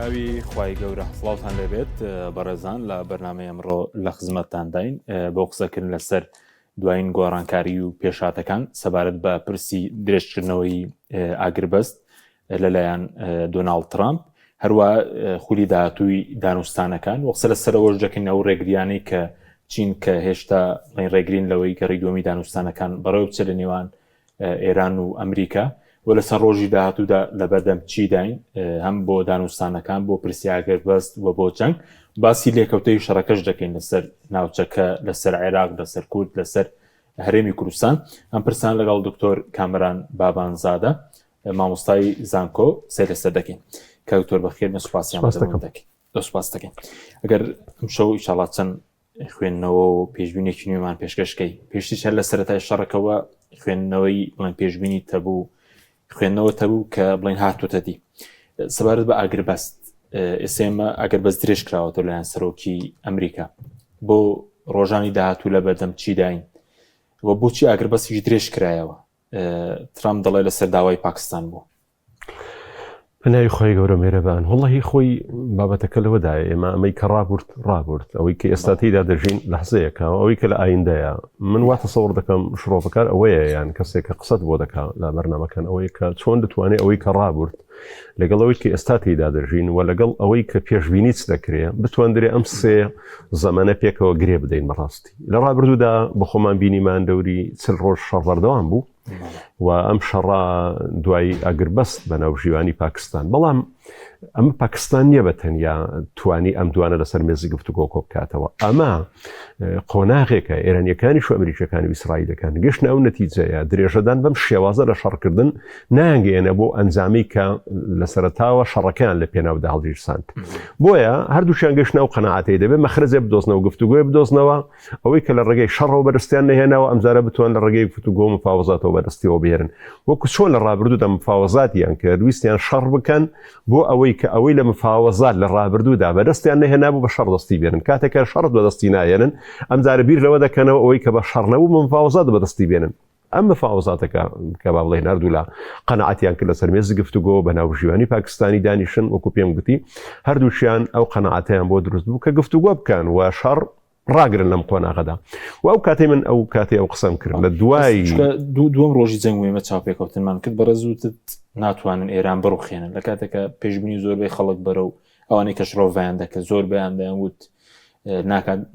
ناوی خوای گەورە سڵاوتان لێبێت بەڕێزان لە بەرنامەی ئەمڕۆ لە خزمەتتانداین بۆ قسەکردن لەسەر دوایین گۆڕانکاری و پێشاتەکان سەبارەت بە پرسی درێژکردنەوەی ئاگربەست لەلایەن دۆناڵد ترامپ هەروە خولی داهاتووی دانوستانەکان وەقسە لە سەرەوەش دەکەین ئەو ڕێگریانەی کە چین کە هێشتا بڵێن ڕێگرین لەوەی گەڕی دووەمی دانوستانەکان بەڕێوە بچێت لە نێوان ئێران و ئەمریکا و لەسەر ڕۆژی داهاتوودا لەبەردەم چیداین هەم بۆ دانوستانەکان بۆ پرسیاگەر بەست و بۆ جەنگ باسی لێکەوتەی شەڕەکەش دەکەین لەسەر ناوچەکە لەسەر عێراق لەسەر کورد لەسەر هەرێمی کوردستان ئەم پرسان لەگەڵ دکتۆر کامەران بابانزادە مامۆستای زانکۆ قسەی لەسەر دەکەین کە دکتۆر بەخێر بن سوپاسیان دەکەین سوپاس دەکەین ئەگەر ئەمشەو ئیشاڵا چەند خوێندنەوە و پێشبینێکی نوێمان پێشکەشکەی پێشتیش هەر لە سەرەتای شەڕەکەوە خوێندنەوەی بڵێن پێشبینی تەبوو خوێندنەوە تەبوو کە بڵێن هاتوتە دی سەبارەت بە ئاگربەست ئێسێمە ئەگەر بەس درێژ کراوەتەوە لایەن سەرۆکی ئەمریکا بۆ ڕۆژانی داهاتوو لە بەردەم چیداین و بۆچی ئاگربەستیش درێژ کرایەوە ترامپ دەڵێ لەسەر داوای پاکستان بوو. بەناوی خۆی گەورە مێرەبان وڵی خۆی بابەتەکە لەوەدایە ئێمە ئەمەی کە ڕابرد ڕابرد ئەوەی کە ئێستا تێیدا دەژین لەحزەیەکە ئەوەی کە لە ئایندەیە من وا تەسەوڕ دەکەم شرۆڤەکار ئەوەیە یان کەسێک کە قسەت بۆ دەکا لە بەرنامەکان ئەوەیە کە چۆن دەتوانێت ئەوەی کە ڕابرد لەگەڵ ئەوەی کە ئێستا تێیدا دەژین و لەگەڵ ئەوەی کە پێشبینی چ دەکرێ بتواندرێ ئەم سێ زەمەنە پێکەوە گرێ بدەین بەڕاستی لە ڕابردوودا بە خۆمان بینیمان دەوری چل ڕۆژ شەڕ بەردەوام بوو و ئەم شەڕە دوایی ئاگربەست بە ناوژیوانی پاکستان بەڵام ئەمە پاکستان نییە بە تەنیا توانی ئەم دوانە لەسەر مێزی گفتوگۆ کۆ بکاتەوە ئەمە قۆناغێکە ئێرانیەکانیش و ئەمریکەکان و ئیسرائیلەکان گەشتن ئەو نەتیجەیە درێژەدان بەم شێوازە لە شەڕکردن نایانگەیەنە بۆ ئەنجامی کە لە سەرەتاوە شەڕەکەیان لە پێناودا هەڵگیرساند بۆیە هەردووشیان گەشتن ئەو قەناعەتەی دەبێت مەخرەجێ بدۆزنەوە گفتوگۆی بدۆزنەوە ئەوەی کە لە ڕێگەی شەڕەوە بەدەستیان نەهێناوە ئەمجارە بتوان لە ڕێگەی گفتوگۆ و مفاوەزاتەوە بەدەستیەوە بهێنن وەکو چۆن لە ڕابردوودا مفاوەزاتیان کرد ویستیان شەڕ بکەن بۆ ئەوەی کە ئەوەی لە مفاوەزات لە ڕابردوودا بەدەستیان نەهێنابوو بە شەڕ دەستی بێنن کاتێک کە شەڕت بەدەستی ناهێنن ئەمجارە بیر لەوە دەکەنەوە ئەوەی کە بە شەڕ نەبوو بە مفاوەزات بەدەستی بێنن ئەم مفاوەزاتەکە کە با بڵێین هەردوولا قەناعەتیان کرد لەسەر مێزی گفتوگۆ بە ناوبژیوانی پاکستانی دانیشن وەکو پێم گوتی هەردووکیان ئەو قەناعەتیان بۆ دروست بوو کە گفتوگۆ بکەن و شەڕ ڕاگرن لەم قۆناغەدا و ئەو کاتی من ئەو کاتی ئەو قسەم کرد لە دوای دووەم ڕۆژی جەنگ وێمە چاوپێکەوتنمان کرد بەڕێزوتت ناتوانن ئێران بڕوخێنن لە کاتێکە پێشبینی زۆربەی خەڵک بەرەو ئەوانەی کە شڕۆڤیان دەکرد زۆر بەیان دەیان وت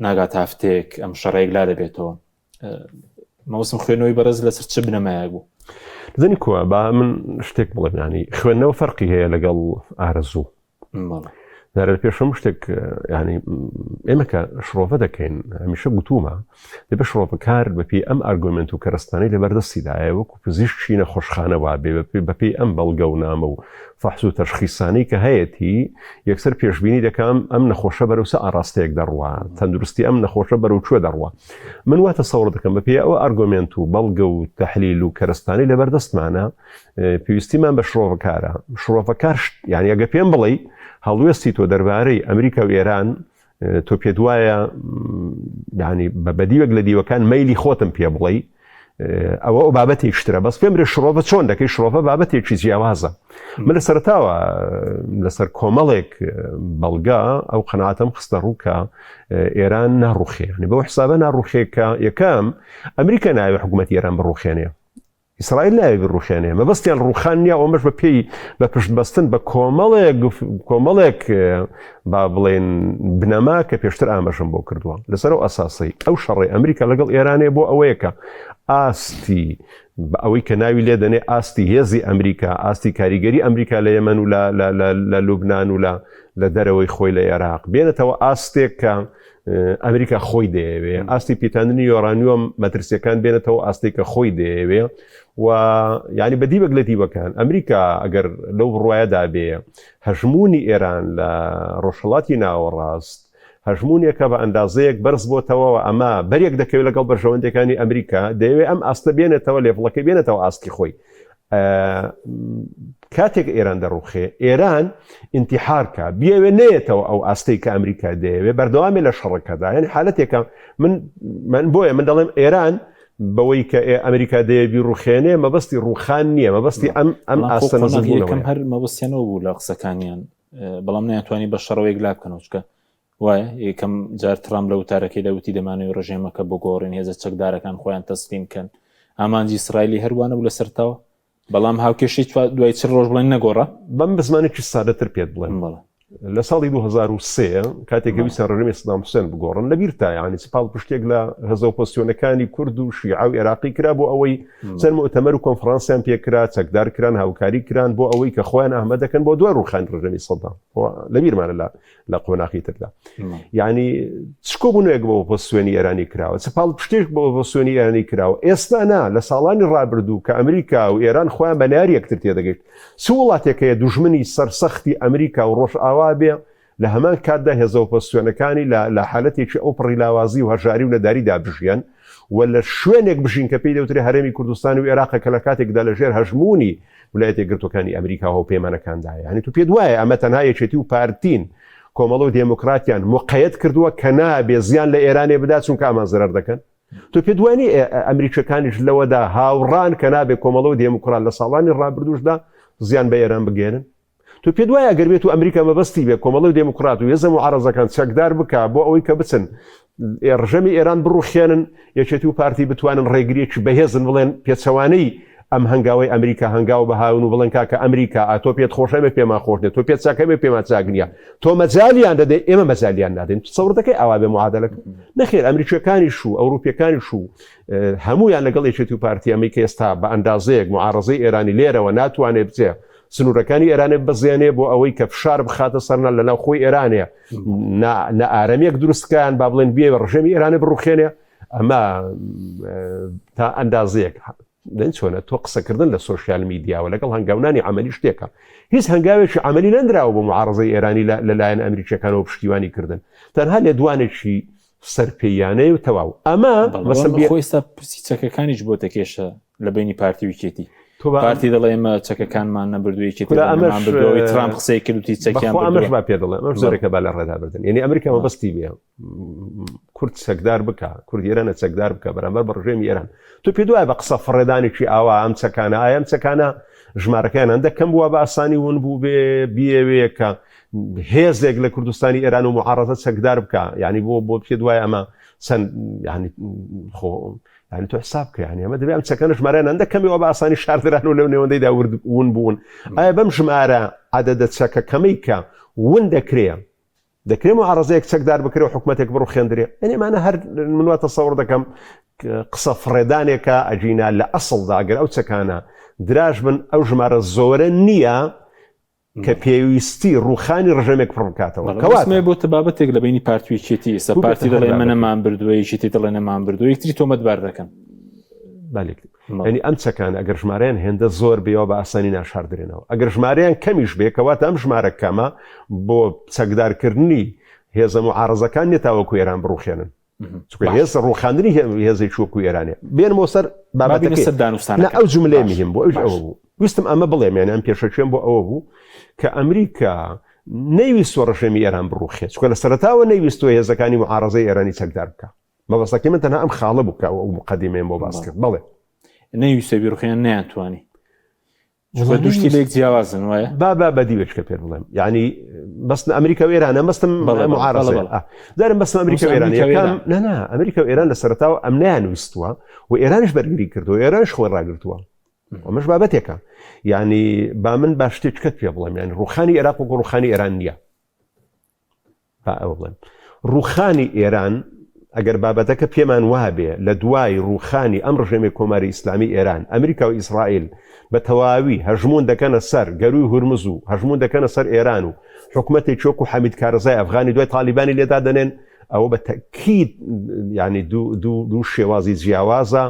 ناگات هەفتەیەک ئەم شەڕێک لا دەبێتەوە مەوسم خوێندنەوەی بەڕێز لەسەر چ بنەمایەک بوو؟ زنی کووە با من شتێک بڵێم ینی خوێندنەوە فەرقی هەیە لەگەڵ ئارەزوو دارە پێشم شتێک ینی ئێمە کە شرۆڤە دەکەین هەمیشە گوتومە دەبێ شرۆڤەکار بەپی ئەم ئارگومنت و کەرەستانەی لە بەردەستیدایە وەکو پزیشکی نەخۆشخانە وابێ بەپی ئەم بەڵگە و نامە و فەحس و تەشخیسانەی کە هەیەتی یەکسەر پێشبینی دەکەم ئەم نەخۆشە بەرەو چ ئاڕاستەیەک دەڕوا، تەندروستی ئەم نەخۆشە بەرەو کوێ دەڕوا. من وا تەسەوڕ دەکەم بەپێی ئەو ئارگۆمێنت و بەڵگە و تەحلیل و کەرەستانەی لەبەردەستمانە پێویستیمان بە شرۆڤەکارە. شرۆڤەکار یانی ئەگەر پێم بڵێی هەڵوێستی تۆ دەربارەی ئەمریکا و ئێران تۆ پێت وایە ینی بە بەدیوێک لە دیوەکان مەلی خۆتم پێ بڵێ ئەوە ئەو بابەتێک شترە بەس پێم برێ شرۆڤە چۆن دەکەی شرۆڤە بابەتێکی جیاوازە من لە سەرتاوە لەسەر کۆمەڵێک بەڵگە ئەو قەناتەم خستە ڕوو کە ئێران ناڕوخێنی بەو حسابە ناڕوخێکە یەکەم ئەمریکا ناوێ حکوومەت ئێران بڕوخێنێ ئیسرائیل نایەوێ بڕوخێنێ، مەبەستیان ڕووخان نییە، ئەوەمەش بە پێی بە پشت بەستن بە کۆمەڵێک کۆمەڵێک با بڵێن بنەما کە پێشتر ئاماژەم بۆ کردووە. لەسەر ئەو ئەساسەی ئەو شەڕەی ئەمریکا لەگەڵ ئێرانێ بۆ ئەوەیە کە ئاستی بە ئەوەی کە ناوی لێ دەنێ ئاستی هێزی ئەمریکا، ئاستی کاریگەری ئەمریکا لە یەمەن و لە لە لوبنان و لە لە دەرەوەی خۆی لە ئێراق بێنێتەوە ئاستێک کە ئەمریکا خۆی دەیەوێ ئاستی پیتاندنی یۆرانیۆم مەترسیەکان بێنێتەوە ئاستێک کە خۆی دەیەوێ و یعنی بە دیوەک لە دیوەکان ئەمریکا ئەگەر لەو بڕواەدا بێ هەژمونی ئێران لە ڕۆژهڵاتی ناوەڕاست هەژمونێکە بە ئەندازەیەک بەرز بۆتەوە ئەمە بەرێک دەکەوێت لەگەڵ بەرژەوەندەکانی ئەمریکا دەیەوێ ئەم ئاستە بێنێتەوە لێڤڵەکەی بێنێتەوە ئاستی خۆی کاتێک ئێران دەڕوخێ ئێران ئینتیحار کا بیەوێ نەیەتەوە ئەو ئاستەی کە ئەمریکا دەیەوێ بەردەوامێ لە شەڕەکەدا یعنی حالەتێکە من من بۆیە من دەڵێم ئێران بەوەی کە ئەمریکا دەیە بیڕوخێنێ مەبەستی ڕوخان نییە مەبەستی ئەم ئەم ئاستە نزمبوونەوەیە هەر مەبەستیانەوە بوو لە قسەکانیان. بەڵام نەیانتوانی بە شەڕەوە یەکلا بکەنەوە چکە وایە یەکەم جار ترامپ لە وتارەکەی دەوتی دەمانەوەی ڕژێمەکە بگۆڕین هێزە چەکدارەکان خۆیان تەسلیم کەن ئامانجی ئیسرائیلی هەروانە بوو لە سەرتاوە بەڵام هاوکێشەی دوای چ ڕۆژ بڵێن نەگۆڕا. بەم بە زمانێکی سادەتر پێت بڵێم بەڵێ. لە ساڵی 2003 کاتێک کە ویستیان ڕژێمی سەدام حوسێن بگۆڕن لەبیرتە یانی چ پاڵپشتێک لە هێزە ئۆپۆزسیۆنەکانی کورد و شیعە و عێراقی کرا بۆ ئەوەی چەند موئتەمەر و کۆنفرانسیان پێکرا چەکدار کران هاوکاری کران بۆ ئەوەی کە خۆیان ئامادە دەکەن بۆ دوای ڕووخانی ڕژێمی سەدام لەبیرمانە لە لە قۆناخی تردا یعنی چ کۆبوونەوەیەک بۆ ئۆپۆزسیۆنی ئێرانی کراوە چ پاڵپشتێک بۆ ئۆپۆزسیۆنی ئێرانی کراوە ئێستا نا لە ساڵانی ڕابردوو کە ئەمریکا و ئێران خۆیان بە ناری یەکتر تێدەگەیشت چ وڵاتێک هەیە دوژمنی سەرسەختی ئەمریکا و ڕۆژئاوا بێ لە هەمان کاتدا هێزە ئۆپۆزسیۆنەکانی لە لە حالەتێکی ئەو پڕی لاوازی و هەژاری و نەداریدا بژیەن و لە شوێنێک بژین کە پێی دەوترێ هەرێمی کوردستان و ئێراقە کە لە کاتێکدا لە ژێر هەژموونی ولایەتە یەکگرتووەکانی ئەمریکا و هاوپەیمانەکاندایە. یانی تۆ پێت وایە ئەمە تەنها یەکێتی و پارتین کۆمەڵە و دێموکراتیان مقەیەت کردووە کە نابێ زیان لە ئێرانێ بدا چونکە ئەمان زەرەر دەکەن؟ تۆ پێت وای نییە ئەمریکیەکانیش لەوەدا هاوڕان کە نابێ کۆمەڵە و دێموکرات لە ساڵانی ڕابردووشدا زیان بە ئێران بگەیەنن؟ تۆ پێت وایە ئەگەر بێت و ئەمریکا مەبەستی بێ کۆمەڵە و دێموکرات و هێزە موعارەزەکان چەکدار بکا بۆ ئەوەی کە بچن ڕژێمی ئێران بڕوخێنن یەکێتی و پارتی بتوانن ڕێگریەکی بەهێزن بڵێن پێچەوانەی ئەم هەنگاوەی ئەمریکا هەنگاو بهاون و بڵێن کاکە ئەمریکا ئا تۆ پێت خۆشە ئێمە پێمان خۆش نیە تۆ پێت چاکە ئێمە پێمان چاک نییە تۆ مەجالیان دەدەی ئێمە مەجالیان نادەین تەسەور دەکەی ئاوا بێ معادلەکە نەخێر ئەمریکیەکانیش و ئەوروپیەکانیش و هەمویان لەگەڵ یەکێتی و پارتی ئەمەی کە ئێستا بە ئەندازەیەک معارەزەی ئێرانی لێرەوە ناتوانێ بچێ سنوورەکانی ئێرانێ ببەزێنێ بۆ ئەوەی کە فشار بخاتە سەرنا لە ناو خۆی ئێرانێ نائارامییەک دروستکان با بڵێن بێ ڕژێمی ئێرانێ بڕوخێنێ ئەمە تا ئەندازەیەک دەن چۆنە تۆ قسەکردن لە سۆشیال میدیاوە لەگەڵ هەنگاونانی عملی شتێکە هیچ هەنگاوێکی عملی نەندراوە بۆ معارزەی ئێرانی لەلایەن ئەمریکیەکانەوە پشتیوانی کردن تەنها لێدوانێکی سەرپێیانەیە و تەواو ئەمە مەسەن بێ خۆی ئێستا پرسی چەکەکانیش بۆتە کێشە لە بینی پارتی و یەکێتی پارتی دەڵێ ئێمە چەکەکانمان نەبردو یەکێتی ئەمەش بردەوەی ترامپ قسەی کرد وتی چەکیان بردووە. ئەمەش با پێ دەڵێم ئەمەش زۆرێکە با لە ڕێدا بردن یعنی ئەمریکا مەبەستی بێ کورد چەکدار بکە کورد ئێرانە چەکدار بکە بەرامبەر بە ڕژێمی ئێران تۆ پێ دوای بە قسە فڕێدانێکی ئاوا ئەم چەکانە ئایا ئەم چەکانە ژمارەکەیان هەندە کەم بووە بە ئاسانی ون بوو بێ بیەوێ کە هێزێک لە کوردستانی ئێران و معارەزە چەکدار بکە یعنی بۆ بۆ پێ دوای ئەمە چەند یعنی خۆ یعنی تۆ حساب بکە یعنی ئەمە دەبێ ئەم چەکەنە ژمارەیان هەندە کەمەوە بە ئاسانی شاردران و لەو نێوەندەیدا ورد ون بوون ئایا بەم ژمارە عەدەدە چەکە کەمەی کە ون دەکرێ دەکرێ معارەزەیەک چەکدار بکرێ و حکومەتێک بڕوخێندرێ یعنی ئەمانە هەر من وا تەسەوڕ دەکەم قسە فڕێدانێکە ئەگینا لە ئەسڵدا ئەگەر ئەو چەکانە دراش بن ئەو ژمارە زۆرە نییە کە پێویستی ڕووخانی ڕژێمێک پڕ بکاتەوە. کەواتە بۆتە بابەتێک لە بەینی پارتی و یەکێتی، ئێستا پارتی دەڵێ ئێمە نەمان بردووە، یەکێتی دەڵێ نەمان بردووە، یەکتری تۆمەتبار دەکەن. یعنی ئەم چەکانە ئەگەر ژمارەیان هێندە زۆر بێەوە بە ئاسانی ناشاردرێنەوە ئەگەر ژمارەیان کەمیش بێ کەواتە ئەم ژمارە کەمە بۆ چەکدارکردنی هێزە معارەزەکان نیە تاوەکو ئێران بڕوخێنن چونکە هێز ڕوخاندنی هێزێکی وەکو ئێرانێ بێنمەوە سەر بابەتەکەی سەر دانوستان ئەو جملەیە مهم بوو ئەوش ئەوە بوو ویستم ئەمە بڵێم یان ئەم پێشەکیەم بۆ ئەوە بوو کە ئەمریکا نەیویستوە ڕژێمی ئێران بڕوخێت چونکە لە سەرەتاوە نەیویستوە هێزەکانی معارەزەی ئێرانی چەکدار بکە مەبەستەکەی من تەنها ئەم خاڵە بوو کە ئەو مقدمەیەم بۆ باس کرد بەڵێ نەیویستە بیڕوخێن نەیانتوانی چونکە دوو شتی لێک جیاوازن وایە؟ با با بە دیوێک کە پێت بڵێم یعنی بەستن ئەمریکا و ئێرانە مەستم معارەزە دارم بەستم ئەمریکا و ئێران یەکەم نا نا ئەمریکا و ئێران لە سەرەتاوە ئەم نەیان ویستووە و ئێرانیش بەرگری کردووە ئێرانش خۆی ڕاگرتووە ئەمەش بابەتێکە یعنی با من با شتێکت پێ بڵێم یعنی ڕوخانی عێراق وەکو ڕوخانی ئێران نییە با ئەوە بڵێم ڕووخانی ئێران ئەگەر بابەتەکە پێمان وابێ لە دوای ڕووخانی ئەم ڕژێمی کۆماری ئیسلامی ئێران ئەمریکا و ئیسرائیل بە تەواوی هەژموون دەکەنە سەر گەرووی هورمز و هەژموون دەکەنە سەر ئێران و حکومەتێکی وەکو حەمید کارزای ئەفغانی دوای تالیبانی لێدا دەنێن ئەوە بە تەکید ینی دوو شێوازی جیاوازە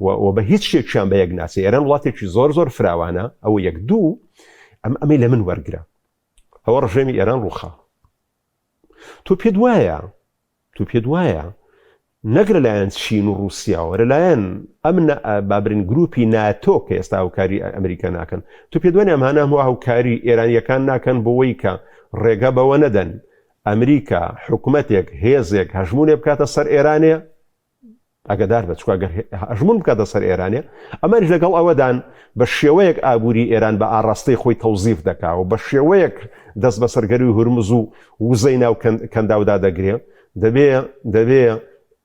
و بە هیچ شتێکیان بە یەک ناچێ ئێران وڵاتێکی زۆر زۆر فراوانە ئەوە یەک دوو ئەم ئەمەی لە من وەرگرە ئەوە ڕژێمی ئێران ڕووخا. تۆ پێت وایە تۆ پێت وایە نەک لەلایەن چین و ڕووسیاوە لەلایەن ئەم بابرین گروپی ناتۆ کە ئێستا هاوکاری ئەمریکا ناکەن تۆ پێت وانە ئەمانە هەموو هاوکاری ئێرانیەکان ناکەن بۆوەی کە ڕێگە بەوە نەدەن ئەمریکا حکومەتێک هێزێک هەژمونێ بکاتە سەر ئێرانێ؟ ئاگادار بە چکە گەر هەژمون بکاتە سەر ئێرانێ ئەمانیش لەگەڵ ئەوەدان بە شێوەیەک ئابووری ئێران بە ئاڕاستەی خۆی تەوزیف دەکا و بە شێوەیەک دەست بەسەر گەروی هورمز و وزەی ناو کەنداودا دەگرێ دەبێ دەبێ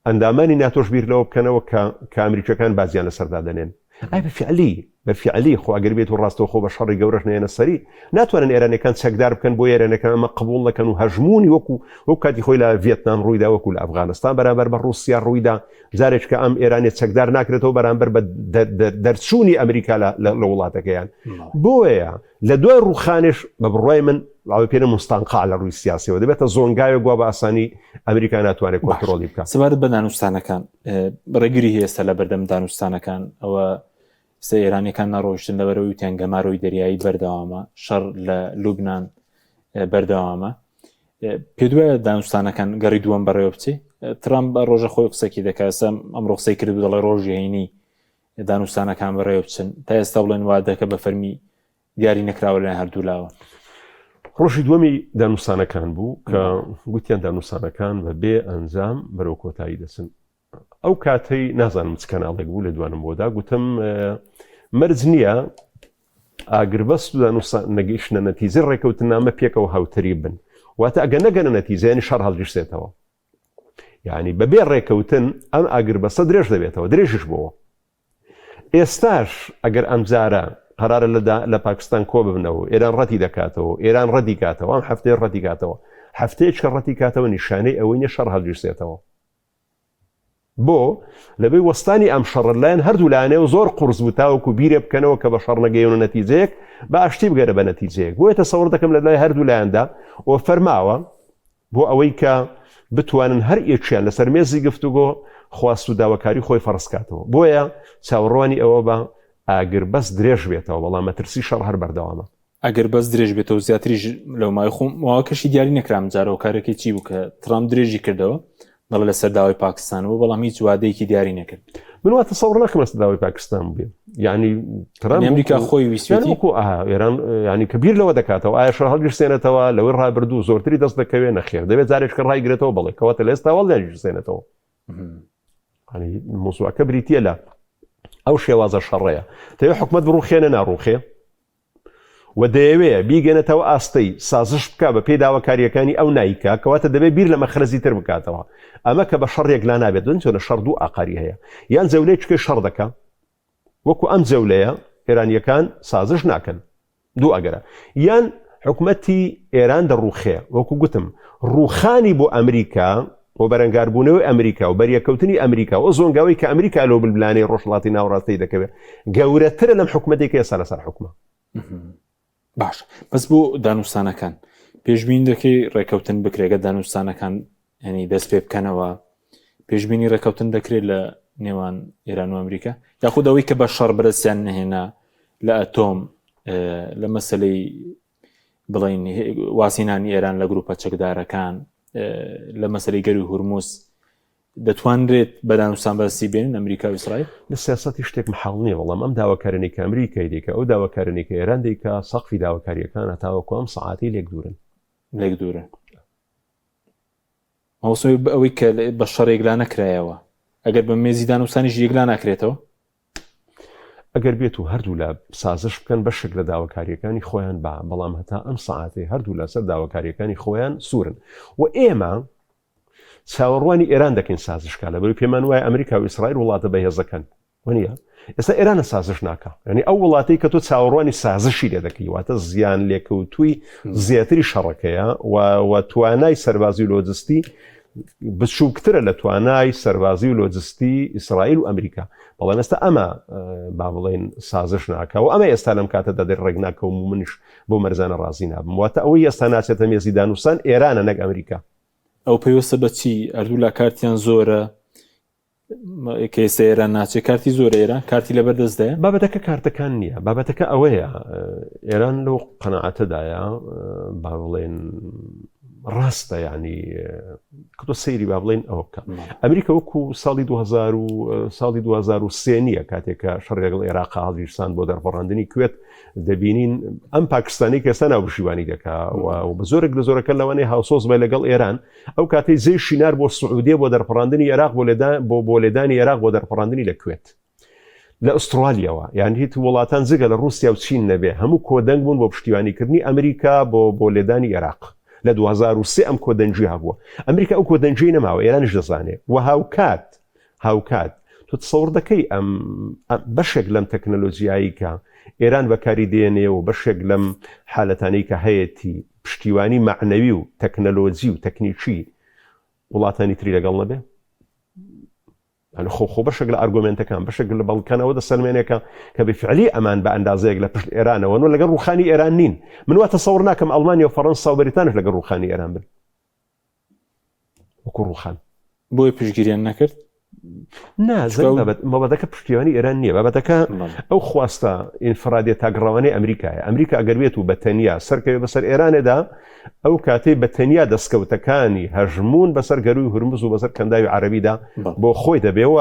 ئەندامانی ناتۆش بیر لەوە بکەنەوە کە کە ئەمریکیەکان بازیان لەسەردا دەنێن. ئای بە فیعلی بە فیعلی خۆ ئەگەر بێت و ڕاستەوخۆ بە شەڕی گەورەش نەیەنە سەری ناتوانن ئێرانیەکان چەکدار بکەن بۆ ئێرانەکان ئەمە قبوڵ نەکەن و هەژموونی وەکو وەک کاتی خۆی لە ڤێتنام ڕوویدا وەکو لە ئەفغانستان بەرامبەر بە ڕووسیا ڕوویدا جارێک کە ئەم ئێرانێ چەکدار ناکرێتەوە بەرامبەر بە دەرچوونی ئەمریکا لە وڵاتەکەیان بۆیە لە دوای ڕووخانێش بە بڕوای من ئەوەی پێ مستانقا لە ڕووی سیاسیەوە دەبێتە زۆنگاوێک گوا بە ئاسانی ئەمریکا ناتوانێت کۆنترۆڵی بکات. سەبارەت بە دانوستانەکان ڕێگری هەیە ئێستا لە بەردەم دانوستانەکان ئەوە سە ئێرانیەکان نەڕۆیشتن لەبەرەوەی وتیان گەمارۆی دەریایی بەردەوامە شەڕ لە لوبناان بەردەوامە پێ دوایە دانوستانەکان گەڕی دووەم بەڕێوە بچێ ترامپ بە ڕۆژە خۆی قسەکی دەکات ئەمڕۆ قسەی کرد دەڵێ ڕۆژی هەینی دانوستانەکان بەڕێوە بچن تا ئێستا بڵێن وادەکە بە فەرمی دیاری نەکراوە لەلایەن هەردوولاوە. ڕۆژی دووەمی دانوستانەکان بوو کە گوتیان دانوستانەکان بە بێ ئەنجام بەرەو کۆتایی دەچن. ئەو کاتەی نازانم چ کەناڵێک بوو لە دوانم بۆدا گوتم مەرج نییە ئاگربەست و دانوستان نەگەیشتنە نەتیجەی ڕێکەوتنامە پێکەوە هاوتەریب بن واتە ئەگە نەگەنە نەتیجە یانی شەڕ هەڵگیرسێتەوە یعنی بەبێ ڕێکەوتن ئەم ئاگربەستە درێژ دەبێتەوە درێژیش بۆوە ئێستاش ئەگەر ئەمجارە قەرارە لە لە پاکستان کۆ ببنەوە ئێران ڕەتی دەکاتەوە ئێران ڕەتی کاتەوە ئەم هەفتەیە ڕەتی کاتەوە هەفتەیەک کە ڕەتی کاتەوە نیشانەی ئەوەی نیە شەڕ هەڵگیرسێتەوە بۆ لەبەی وەستانی ئەم شەڕە لایەن هەردوو لایەنەوە زۆر قورس بوو تاوەکو بیرێ بکەنەوە کە بە شەڕ نەگەیەنە نەتیجەیەک بە ئاشتی بگەرە بە نەتیجەیەک بۆیە تەسەوڕ دەکەم لە لای هەردوو لایەندا ئۆفەر ماوە بۆ ئەوەی کە بتوانن هەر یەکیان لەسەر مێزی گفتوگۆ خواست و داواکاری خۆی فەرز کاتەوە. بۆیە چاوەڕوانی ئەوە بە ئاگربەست درێژ بێتەوە، بەڵام مەترسی شەڕ هەر بەردەوامە. ئاگربەست درێژ بێتەوە زیاتریش لەو ماوەی خۆم ماوەکەشی دیاری نەکرا ئەمجارە هۆکارەکەی چی بوو کە ترامپ درێژی کردەوە دەڵێ لەسەر داوای پاکستان بوو بەڵام هیچ وادەیەکی دیاری نەکرد. من وا تەسەوڕ ناکەم لەسەر داوای پاکستان بووبێ یعنی ترامپ ئەمریکا خۆی ویستویەتی وەکو ئەها ئێران یعنی کە بیر لەوە دەکاتەوە ئایا شەڕ هەڵگیرسێنێتەوە لەوەی ڕابردوو زۆرتری دەست دەکەوێ نەخێر دەبێت جارێک کە ڕایگرێتەوە بەڵێ کەواتە لە ئێستا هەڵناگیرسێنێتەوە یعنی موزوعەکە بریتییە لە ئەو شێوازە شەڕەیە دەیەوێ حکومەت بڕوخێنێ ناڕوخێ و دەیەوێ بیگەنێتەوە ئاستەی سازش بکا بە پێی داواکارییەکانی ئەو نایکا کەواتە دەبێ بیر لە مەخرەجی تر بکاتەوە ئەمە کە بە شەڕ یەکلا نابێت دەن چۆنە شەڕ دوو ئاقاری هەیە یان جەولەی چکەی شەڕ دەکا وەکو ئەم جەولەیە ئێرانیەکان سازش ناکەن دوو ئەگەرە یان حکومەتی ئێران دەڕوخێ وەکو گوتم ڕوخانی بۆ ئەمریکا و بەرەنگاربوونەوەی ئەمریکا و بەریەککەوتنی ئەمریکا و ئەو زۆنگاوەی کە ئەمریکا لەو بلبلانەی ڕۆژهەڵاتی ناوەڕاست تێی دەکەوێت گەورەترە لەم حکومەتێک کە ئێستا لەسەر حکومە. باش بەس بۆ دانوستانەکان پێشبین دەکەی ڕێکەوتن بکرێگە دانوستانەکان ینی دەست پێ بکەنەوە پێشبینی ڕێکەوتن دەکرێت لە نێوان ئێران و ئەمریکا یاخود ئەوەی کە بە شەڕ بەرەسیان نهێنا لە ئەتۆم لە مەسلەی بڵین وازهێنانی ئێران لە گروپە چەکدارەکان لە مەسلەی گەروی هورمز دەتوانرێت بە دانوستان بەدەستی بێنن ئەمریکا و ئیسرائیل؟ لە سیاسەتی شتێک مەحاڵ نییە، بەڵام ئەم داواکاریانەی کە ئەمریکای دەیکا، ئەو داواکاریانەی کە ئێران دەیکا، سەقفی داواکارییەکان هەتاوەکو ئەم سەعاتەی لێک دوورن. لێک دوورن. مامۆستا ئەوەی کە بە شەڕ یەکلا نەکرایەوە، ئەگەر بە مێزی دانوستانیش یەکلا ناکرێتەوە؟ ئەگەر بێت و هەردوولا سازش بکەن بەشێک لە داواکارییەکانی خۆیان با، بەڵام هەتا ئەم سەعاتەی هەردوولا سەر داواکارییەکانی خۆیان سوورن و ئێمە چاوەڕوانی ئێران دەکەین سازش کا لەبەرئەوەی پێمان وایە ئەمریکا و ئیسرائیل وڵاتە بەهێزەکەن وەنیە ئێستا ئێرانە سازش ناکا یعنی ئەو وڵاتەی کە تۆ چاوەڕوانی سازشی لێ دەکەی واتە زیان لێکەوتووی زیاتری شەڕەکەیە و توانای سەربازی و لۆجستی بچووکترە لە توانای سەربازی و لۆجستی ئیسرائیل و ئەمریکا بەڵام ئێستا ئەمە با بڵێن سازش ناکە و ئەمە ئێستا لەم کاتەدا دەر ڕێک ناکەوم و منیش بۆ مەرزانە ڕازی نابم واتە ئەوەی ئێستا ناچێتە مێزی دانوسان ئێرانە نەک ئەمریکا ئەو پەیوەستە بە چی ئەردوولا کارتیان زۆرە کە ئێستا ئێران ناچێ کارتی زۆر ئێران کارتی لەبەر دەستدایە بابەتەکە کارتەکان نییە بابەتەکە ئەوەیە ئێران لەو قەنەعەتەدایە با بڵێن ڕاستە ینی کە تۆ سەیری با بڵێن ئەوە بکە ئەمریکا وەکو ساڵی 2000 و ساڵی 2023 نییە کاتێک کە شەڕ لەگەڵ عێراق هەڵگیرسان بۆ دەرپەڕاندنی کوێت دەبینین ئەم پاکستانی کە ئێستا ناوبژیوانی دەکا و بە زۆرێک لە زۆرەکە لەوانەیە هاوسۆز بێ لەگەڵ ئێران ئەو کاتەی جەیشی نار بۆ سعودیە بۆ دەرپەڕاندنی عێراق بۆ لێدان بۆ بۆ لێدانی عێراق بۆ دەرپەڕاندنی لە کوێت لە ئوسترالیەوە یان هیچ وڵاتان جگە لە ڕووسیا و چین نەبێ هەموو کۆدەنگ بوون بۆ پشتیوانیکردنی ئەمریکا بۆ بۆ لێدانی عێراق لە 2003 ئەم کۆدەنگی هەبووە ئەمریکا ئەو کۆدەنگی نەماوە ئێرانیش دەزانێ و هاوکات هاوکات تۆ تسەوڕ دەکەی ئەم بەشێک لەم تەکنەلۆجیایی کە ئێران بەکاری دێنێ و بەشێک لەم حالەتانەی کە هەیەتی پشتیوانی مەعنەوی و تەکنەلۆجی و تەکنیکی وڵاتانی تری لەگەڵ نەبێ؟ یانی خۆ خۆ بەشێک لە ئارگۆمێنتەکان بەشێک لە بەڵگەکان ئەوە دەسەلمێنێ کە کە بەفعلی ئەمان بە ئەندازەیەک لە پشت ئێرانەوەن و لەگەڵ ڕووخانی ئێران نین من وا تەسەوڕ ناکەم ئەڵمانیا و فەڕەنسا و بەریتانیش لەگەڵ ڕووخانی ئێران بن وەکو ڕووخان. بۆیە پشتگیریان نەکرد؟ نا مەبەدەکە پشتیوانی ئێران نییە بابەتەکە ئەو خواستە ئینفرادیە تاکڕەوانەی ئەمریکایە ئەمریکا ئەگەر بێت و بە تەنیا سەرکەوێ بەسەر ئێرانێدا ئەو کاتەی بە تەنیا دەستکەوتەکانی هەژموون بەسەر گەرووی هورمز و بەسەر کەنداوی عەرەبیدا بۆ خۆی دەبێ و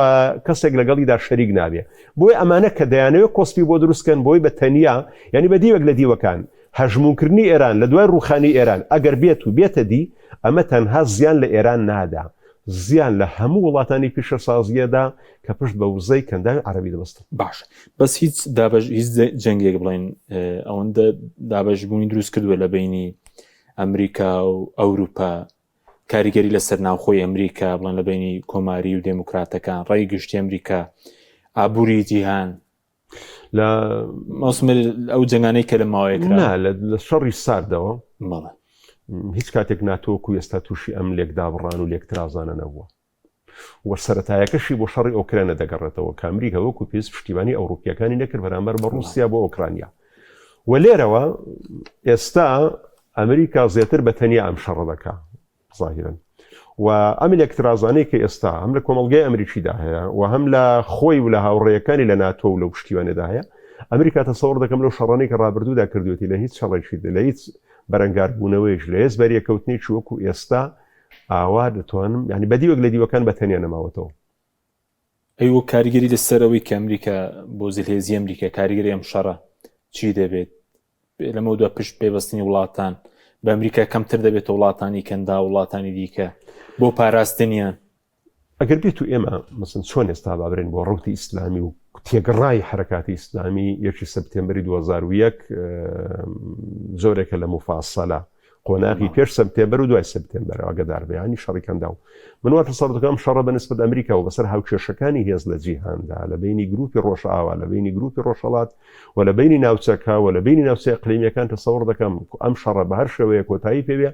کەسێک لەگەڵیدا شەریک نابێ بۆیە ئەمانە کە دەیانەوێت کۆسپی بۆ دروستکەن بۆی بە تەنیا یعنی بە دیوێک لە دیوەکان هەژموونکردنی ئێران لە دوای ڕووخانی ئێران ئەگەر بێت و بێتە دی، ئەمە تەنها زیان لە ئێران نادا، زیان لە هەموو وڵاتانی پیشەسازییەدا کە پشت بە وزەی کەنداوی عەرەبی دەبەستن. باشە بەس هیچ دابەش هیچ جەنگێک بڵێن ئەوەندە دابەشبوونی دروست کردووە لە بینی ئەمریکا و ئەوروپا کاریگەری لەسەر ناوخۆی ئەمریکا بڵێن لە بینی کۆماری و دێموکراتەکان ڕای گشتی ئەمریکا ئابووری جیهان لە مەوسمە ئەو جەنگانەی کە لە ماوەیە کرا نا لە شەڕی ساردەوە بەڵێ هیچ کاتێک ناتۆکو ئێستا تووشی ئەم لێکدابڕان و لێکترازانە نەبووە و سەتایەکەشی بۆ شەڕی ئۆکرانە دەگەڕێتەوە کە ئەمریکا وەکو پێویست پشتیوانی ئەوروپیەکانی نەکرد بەرامبەر بە ڕووسیا بۆ ئۆکرانیا و لێرەوە ئێستا ئەمریکا زیاتر بە تەنیا ئەم شەڕە دەکا زاهیرەن و ئەم لێکترازانەی کە ئێستا هەم لە کۆمەڵگای ئەمریکیدا هەیە و هەم لە خۆی و لە هاوڕێیەکانی لە ناتۆ و لەو پشتیوانەدا هەیە ئەمریکا تەسەوڕ دەکەم لەو شەڕانەی کە ڕابردوودا کردوێتی لە هیچ شەڕێکی لە هیچ بەرەنگاربوونەوەیش لە هێز بەریەکەوتنێکی وەکو ئێستا ئاوا دەتوانم یعنی بە دیوێک لە دیوەکان بە تەنیا نەماوەتەوە. ئەی وەک کاریگەری لەسەر ئەوەی کە ئەمریکا بۆ زلهێزی ئەمریکا کاریگەری ئەم شەڕە چی دەبێت لەمەودوا پشت پێبەستنی وڵاتان بە ئەمریکا کەمتر دەبێتە وڵاتانی کەندا وڵاتانی دیکە بۆ پاراستنیان. ئەگەر بێت و ئێمە مەسن چۆن ئێستا بابرێن بۆ ڕوتی ئیسلامی و تێگڕای حرکاتی ئیسلامی یەکی سپتێمبری 2001 جۆرێکە لە مفاسەلە قۆناغی پێش سەپتێمبەر و دوای سەپتێمبەر ئاگادار بێ یانی شەڕی کەنداو. من وا تەسەور دەکەم ئەم شەڕە بە نسبەت ئەمریکا و بەسەر هاوکێشەکانی هێز لە جیهاندا لە بەینی گروپی ڕۆژئاوا لە بەینی گروپی ڕۆژهەڵات و لە بەینی ناوچەکە و لە بەینی ناوچە ئیقلیمیەکان تەسەور دەکەم ئەم شەڕە بە هەر شێوەیە کۆتایی پێ بێ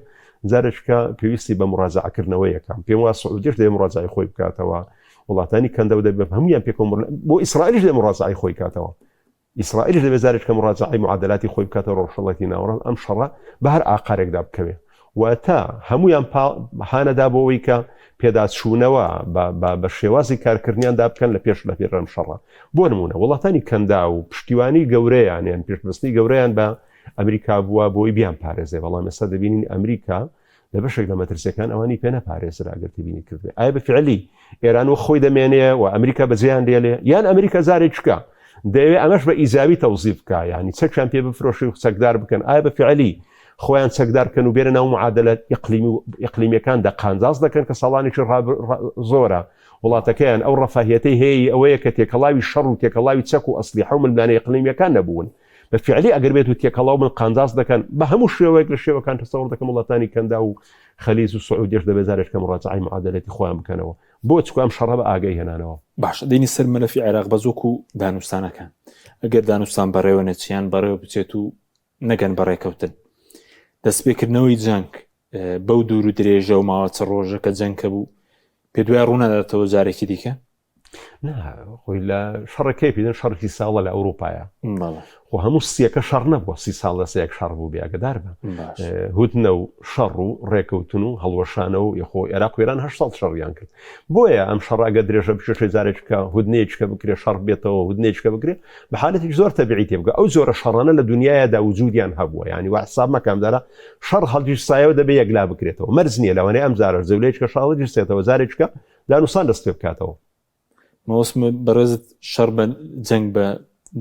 جارێکە پێویستی بە مڕاجەعەکردنەوەیەکە پێم وا سعودیش دەبێ مڕاجەعەی خۆی بکاتەوە وڵاتانی کەنداو دەبێ هەمویان پێکەوە بۆ ئیسرائیلیش دەبێ مڕاجەعەی خۆی کاتەوە ئیسرائیلیش دەبێت جارێکە موراجەعەی معادەلاتی خۆی بکاتەوە ڕۆژهەڵاتی ناوەڕاست ئەم شەڕە بە هەر ئاقارێکدا بکەوێ واتە هەمویان هانەدا بۆ ئەوەی کە پێداچوونەوە بە شێوازی کارکردنیاندا بکەن لە پێش لە پێرەم شەڕە بۆ نمونە وڵاتانی کەندا و پشتیوانی گەورەیان یان پێشبستنی گەورەیان بە ئەمریکا بووە بۆی بیان پارێزێ بەڵام ئێستا دەبینین ئەمریکا لە بەشێک لە مەترسیەکان ئەوانی پێ نەپارێزرا گەر تێبینی کردبێ ئایا بە فعلی ئێران وەک خۆی دەمێنێ و ئەمریکا بەجێیان دێلێ یان ئەمریکا جارێکشکە دەیەوێ ئەمەش بە ئیجابی تەوزیف بکا یعنی چەکیان پێ بفرۆشی و چەکدار بکەن ئایا بە فعلی خۆیان چەکدار بکەن و بێنە ناو معادلە ئیقلیمی و ئیقلیمیەکاندا قانجاز دەکەن کە ساڵانێکی زۆرە وڵاتەکەیان ئەو ڕەفاهیەتەی هەیە ئەوەیە کە تێکەڵاوی شەڕ و تێکەڵاوی چەک و ئەسلیحە و ململانێ ئیقلیمیەکان نەبوون بە فیعلی ئەگەر بێت و تێکەڵاو بن قانجاز دەکەن بە هەموو شێوەیەک لە شێوەکان تەسەوڕ دەکەم وڵاتانی کەنداو و خەلیج و سعودیەش دەبێت جارێکە مڕاجەعەی معادلەتی خۆیان بکەنەوە بۆ چکو ئەم شەڕە بە ئاگای هێنانەوە. باشە دێینە سەر مەلەفی عێراق بەس وەکو دانوستانەکان ئەگەر دانوستان بەڕێوە نەچیان بەڕێوە بچێت و نەگەن بە ڕێکەوتن دەستپێکردنەوەی جەنگ بەو دوور و درێژە و ماوە چ ڕۆژە کە جەنگ کە بوو پێ دوای ڕووناداتەوە جارێکی دیکە؟ نا خۆی لە شەڕەکەی پیدن شەڕکی ساڵە لە ئەوروپایە خۆ هەموو سیەکە شەڕ نەبووە سی ساڵ لە سەیەک شەڕ بوو بێگەدار بە هودنە و شەڕ و ڕێکەوتن و هەڵوەشانە و یخۆ عێراق وێران هە ساڵ شەڕیان کرد بۆیە ئەم شەڕاگە درێژە بچێ جارێککە هودنەیەکە بکرێ شەڕ بێتەوە هودنێکە بکرێ بە حالەتێکی زۆر تەبیعی تێبگە ئەو جۆرە شەڕانە لە دنیادا وجودیان هەبووە یعنی وا حساب مەکەم دارە شەڕ هەڵگیرسایەوە دەبێ یەکلا بکرێتەوە مەرج نییە لەوانەیە ئەم جارە زەولەیەکە شەڕ هەڵگیرسێتەوە جارێکە دانوسان دەست پێ بکاتەوە. مەوەسم بەڕێزت شەڕ بە جەنگ بە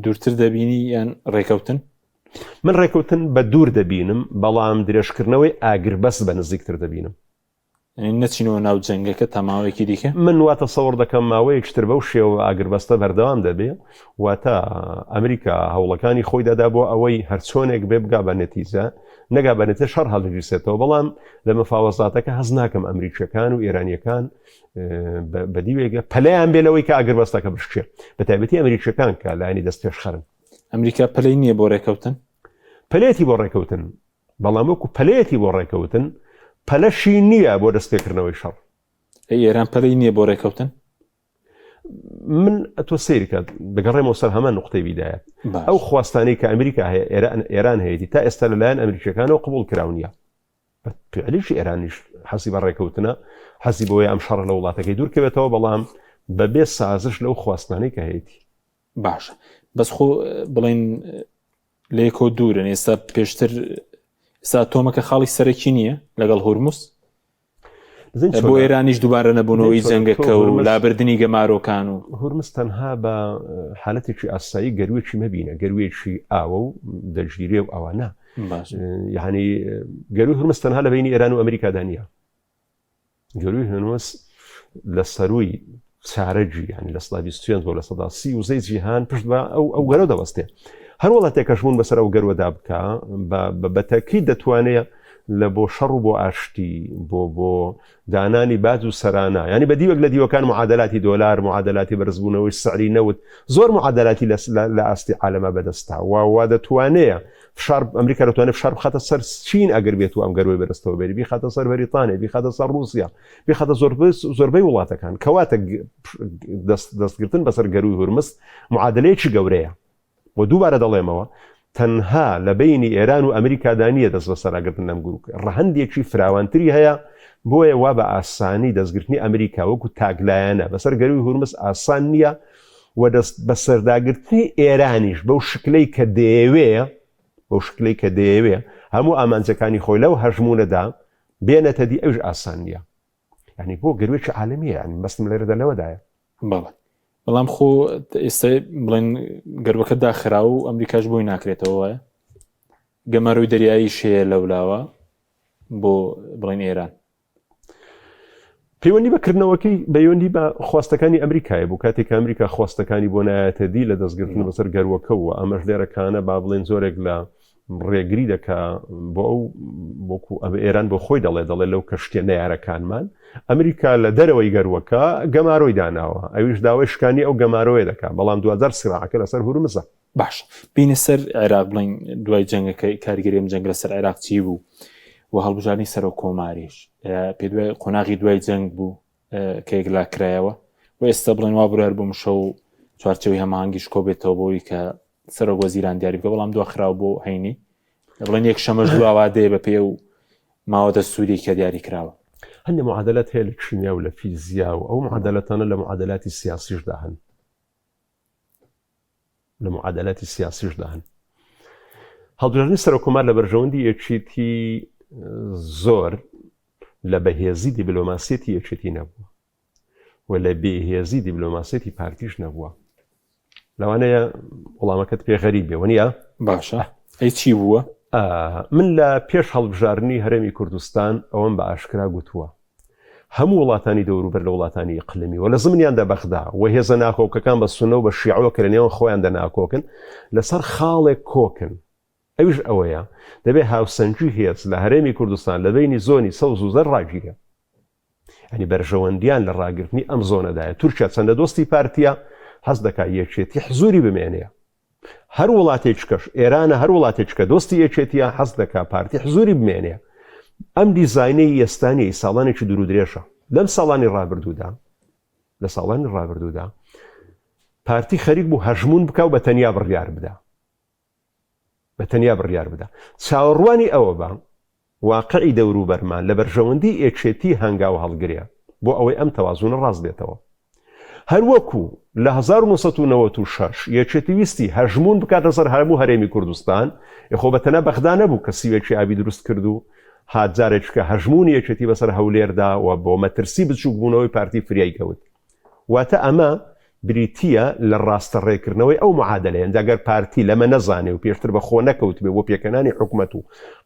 دوورتر دەبینی یان ڕێکەوتن؟ من ڕێکەوتن بە دوور دەبینم بەڵام درێژکردنەوەی ئاگربەست بە نزیکتر دەبینم. یانی نەچینەوە ناو جەنگەکە تا ماوەیەکی دیکە؟ من وا تەسەوڕ دەکەم ماوەیەکی تر بەو شێوە ئاگربەستە بەردەوام دەبێ، واتە ئەمریکا هەوڵەکانی خۆی دەدا بۆ ئەوەی هەرچۆنێک بێ بگا بە نەتیجە، نەگا بە نەتیجە شەڕ هەڵدەگیرسێتەوە، بەڵام لە مفاوەزاتەکە هەست ناکەم ئەمریکیەکان و ئێرانیەکان بە دیوێکە پەلەیان بێ لەوەی کە ئاگربەستەکە بشکێ، بە تایبەتی ئەمریکیەکان کە لایەنی دەستپێشخەرن. ئەمریکا پەلەی نییە بۆ ڕێکەوتن؟ پەلێتی بۆ ڕێکەوتن، بەڵام وەکو پەلەیەتی بۆ ڕێکەوتن، پەلەشی نییە بۆ دەستپێکردنەوەی شەڕ. ئەی ئێران پەلەی نییە بۆ ڕێکەوتن؟ من ئەتۆ سەیرکە دەگەڕێمەوە سەر هەمان نقطەی بیدایەت ئەو خواستانەی کە ئەمریکا هەیە ئێران ئێران هەیەی تا ئێستا لەلایەن ئەمریکیەکانەوە قبول کراو نییە فعلیش ئێرانیش حەزی بە ڕێکەوتنە حەزی بۆیە ئەم شەڕە لە وڵاتەکەی دوورکەوێتەوە بەڵام بەبێ سازش لەو خواستانەی کە هەیەی باشە بەس خۆ بڵێن لە یەکۆ دوورن ئێستا پێشتر ئێستا تۆمەکە خاڵی سەرەکی نییە لەگەڵ هورمز بۆ ئێرانیش دووبارە نەبوونەوەی جەنگەکە و لابردنی گەمارۆکان و هورمز تەنها بە حالەتێکی ئاسایی گەروێکی مەبینە گەروێکی ئاوە و دەگیرێ و ئەوانە یعنی گەروی هورمز تەنها لە بینی ئێران و ئەمریکادا نییە گەروی هورمز لە سەروی چارەگی یعنی 25% بۆ 30% وزەی جیهان پشت بە ئەو ئەو گەرە دەبەستێ هەر وڵاتێک کەشبوون بەسەر ئەو گەروەدا بکە بە تەئکید دەتوانێت لە بۆ شەڕ و بۆ ئاشتی بۆ بۆ دانانی باج و سەرانە ینی بە دیوەک لە دیوەکان معادلاتی دۆلار معادلاتی بەرزبوونەوەی سعری نەوت زۆر معادلاتی لە ئاستی عالەمە بەدەستا و وا دەتوانەیە فشار ئەمریکا دەتوانێت فشار بخاتە سەر چین ئەگەر بێت و ئەم گەروەی بەرزتەوە بێری بیخاتە سەر بەریتانیا بیخاتە سەر رووسیا بیخاتە زۆربەی وڵاتەکان کەواتە دەستگرتن بەسەر گەروی هورمز معادلەیەکی گەورەیە و دووبارە دەڵێمەوە تەنها لە بەینی ئێران و ئەمریکادا نییە دەست بەسەراگرتن لەم گروپ ڕەهەندێکی فراوانتری هەیە بۆیە وا بە ئاسانی دەستگرتنی ئەمریکا وەکو تاکلایەنە بەسەر گەروی هورمز ئاسان نییە و دەست بەسەرداگرتنی ئێرانیش بەو شکلەی کە دەیەوێ بەو شکلەی کە دەیەوێ هەموو ئامانجەکانی خۆی لەو هەژموونەدا بێنێتە دی ئەویش ئاسان نییە یعنی بۆ گەروێکی عالەمیە یعنی مەبەستم لێرەدا لەوەدایە. بەڵێ بەڵام خۆ ئێستا بڵێن گەروەکە داخرا و ئەمریکاش بۆی ناکرێتەوە وایە گەمارۆی دەریاییش هەیە لەولاوە بۆ بڵێن ئێران. پەیوەندی بە کردنەوەکەی بەیوەندی بە خواستەکانی ئەمریکای بوو کاتێک کە ئەمریکا خواستەکانی بۆ نایەتە دی لە دەستگرتن بەسەر گەروەکەوە ئەمەش لێرەکانە با بڵێن زۆرێک لە ڕێگری دەکا بۆ ئەو وەکو ئەمە ئێران بۆ خۆی دەڵێ دەڵێ لەو کەشتیە نەیارەکانمان ئەمریکا لە دەرەوەی گەروەکە گەمارۆی داناوە ئەویش داوای شکانی ئەو گەمارۆیە دەکا بەڵام دوجار سراعەکە لەسەر هورمزە. باش بینە سەر عێراق بڵین دوای جەنگەکە کاریگەری ئەم جەنگ لەسەر عێراق چی بوو و هەڵبژاردنی سەرۆک کۆماریش پێ دوای قۆناغی دوای جەنگ بوو کە یەکلا کرایەوە و ئێستا بڵێن وا بڕیار بوو مشەو چوارچێوەی هەماهەنگیش کۆبێتەوە بۆی کە سەرۆک وەزیران دیاری بکە بەڵام دواخراو بۆ هەینی بڵێن یەک شەمەش دواوادەیە بە پێ و ماوە دەستوری کە دیاری کراوە. هەندێک معادلات هەیە لە کیمیا و لە فیزیا و ئەو معادلاتانە لە معادلاتی سیاسیشدا هەن. لە معادلاتی سیاسیشدا هەن. هەڵبژاردنی سەرۆککۆمار لە بەرژەوەندی یەکێتی زۆر لە بەهێزی دیبلۆماسیەتی یەکێتی نەبووە و لە بێهێزی دیبلۆماسیەتی پارتیش نەبووە. لەوانەیە وەڵامەکەت پێ غەریب بێ وەنیە؟ باشە ئەی چی بووە؟ من لە پێش هەڵبژاردنی هەرێمی کوردستان ئەوەم بە ئاشکرا گوتووە. هەموو وڵاتانی دەوروبەر لە وڵاتانی ئیقلمی و لە زمنیاندا بەغدا و هێزە ناکۆکەکان بە سونە و بە شیعەوە کە لە نێوان خۆیاندا ناکۆکن لەسەر خاڵێک کۆکن ئەویش ئەوەیە دەبێ هاوسەنگی هێز لە هەرێمی کوردستان لە بەینی زۆنی سەوز و زەرد ڕاگیرێ. یانی بەرژەوەندیان لە ڕاگرتنی ئەم زۆنەدایە. تورکیا چەندە دۆستی پارتیە حەز دەکا یەکێتی حزوری بمێنێ. هەر وڵاتێکیکەش ئێرانە هەر وڵاتێکیکە دۆستی یەکێتیە حەز دەکا پارتی حزوری بمێنێ. ئەم دیزاینەی ئێستا نیە ئی ساڵانێکی دوورودرێژە. لەم ساڵانی ڕابردوودا لە ساڵانی ڕابردوودا. پارتی خەریک بوو هەژموون بکا و بە تەنیا بڕیار بدا. بە تەنیا بڕیار بدا. چاوەڕوانی ئەوە بە واقعی دەوروبەرمان لە بەرژەوەندی یەکێتی هەنگاو هەڵگرێ بۆ ئەوەی ئەم تەوازونە ڕاست بێتەوە. هەروەکو لە 1996 یەکێتی ویستی هەژموون بکات لەسەر هەموو هەرێمی کوردستان، ئێ خۆ بە تەنها بەغدا نەبوو کە سیوێکی ئابی دروست کرد و هات جارێکیکە هەژموونی یەکێتی بەسەر هەولێردا و بۆ مەترسی بچووکبوونەوەی پارتی فریای کەوت. واتە ئەمە بریتییە لە ڕاستەڕێکردنەوەی ئەو معادەلەیە، جا گەر پارتی لەمە نەزانێ و پێشتر بە خۆ نەکەوتبێ بۆ پێکهێنانی حکومەت و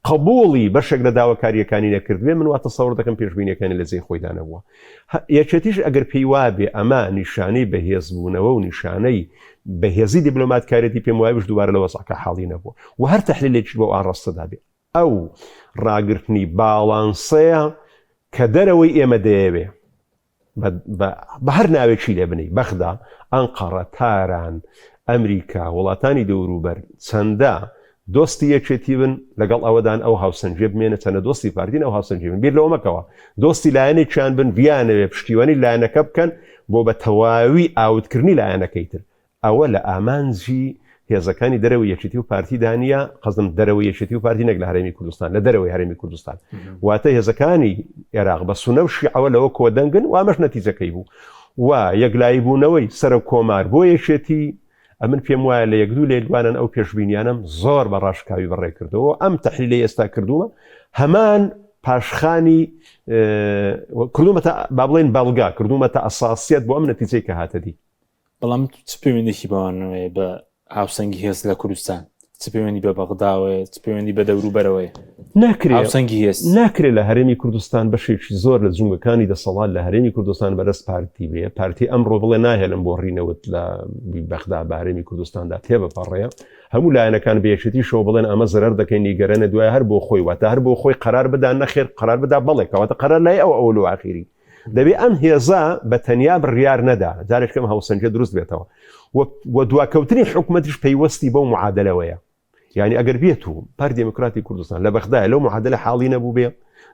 قبوڵی بەشێک لە داواکارییەکانی نەکردبێ، من وا تەسەور دەکەم پێشبینییەکانی لە جێی خۆیدا نەبووە. یەکێتیش ئەگەر پێی وابێ ئەمە نیشانەی بەهێزبوونەوە و نیشانەی بەهێزی دیبلۆماتکارێتی پێم وایە ئەویش دووبارە لە وەزعەکە حاڵی نەبووە و هەر تەحلیلێکیش بەو ئاڕاستەدا بێ ئەو ڕاگرتنی باڵانسەیە کە دەرەوەی ئێمە دەیەوێ بە هەر ناوێکی لێ بنێی، بەغدا، ئەنقەڕە، تاران، ئەمریکا، وڵاتانی دەوروبەر چەندە دۆستی یەکێتی بن لەگەڵ ئەوەدان ئەو هاوسەنگیە بمێنێ، چەندە دۆستی پارتین ئەو هاوسەنگیە بن. بیر لەوە مەکەوە دۆستی لایەنێکیان بن بیانەوێ پشتیوانی لایەنەکە بکەن بۆ بە تەواوی ئاوتکردنی لایەنەکەی تر. ئەوە لە ئامانجی هێزەکانی دەرەوەی یەکێتی و پارتیدا نییە، قەزم دەرەوەی یەکێتی و پارتی نەک لە هەرێمی کوردستان، لە دەرەوەی هەرێمی کوردستان. واتە هێزەکانی ئێراق بە سونە و شیعەوە لەوە کۆدەنگن و ئەمەش نەتیجەکەی بوو و یەکلاییبوونەوەی سەرۆک کۆمار بۆ یەکێتی، ئەمن پێم وایە لە یەک دوو لێدوانان ئەو پێشبینیانەم زۆر بە ڕاشکاوی بەڕێ کردەوە، ئەم تەحلیلەی ئێستا کردوومە هەمان پاشخانی کردوومەتە با بڵێین بەڵگە، کردوومەتە ئەساسیەت بۆ ئەم نەتیجەی کە هاتە دی. بەڵام چ پەیوەندێکی بەوانەوەیە بە هاوسەنگی هێز لە کوردستان چ پەیوەندی بە بەغداوەیە چ پەیوەندی بە دەوروبەرەوەی ناکرێت هاوسەنگی هێز ناکرێت لە هەرێمی کوردستان بەشێکی زۆر لە جومگەکانی دەسەڵات لە هەرێمی کوردستان بەدەست پارتی بێ پارتی ئەمڕۆ بڵێ ناهێلم بۆ ڕینەوت لە بەغدا بە هەرێمی کوردستاندا تێبپەڕێ هەموو لایەنەکان بە یەکێتیشەوە بڵێن ئەمە زەرەر دەکەین نیگەرەنە دوای هەر بۆ خۆی واتە هەر بۆ خۆی قەرار بدا نەخێر قەرار بدا بەڵێ کەواتە قەرار لای ئەو ئەول و ئاخیری دەبێ ئەم هێزە بە تەنیا بڕیار نەدا، جارێک ئەم هاوسەنگیە دروست بێتەوە و دواکەوتنی حکومەتیش پەیوەستی بەو معادلەوەیە. یعنی ئەگەر بێت و پارتی دێموکراتی کوردستان لە بەغدایە لەو معادلە حاڵی نەبوو بێ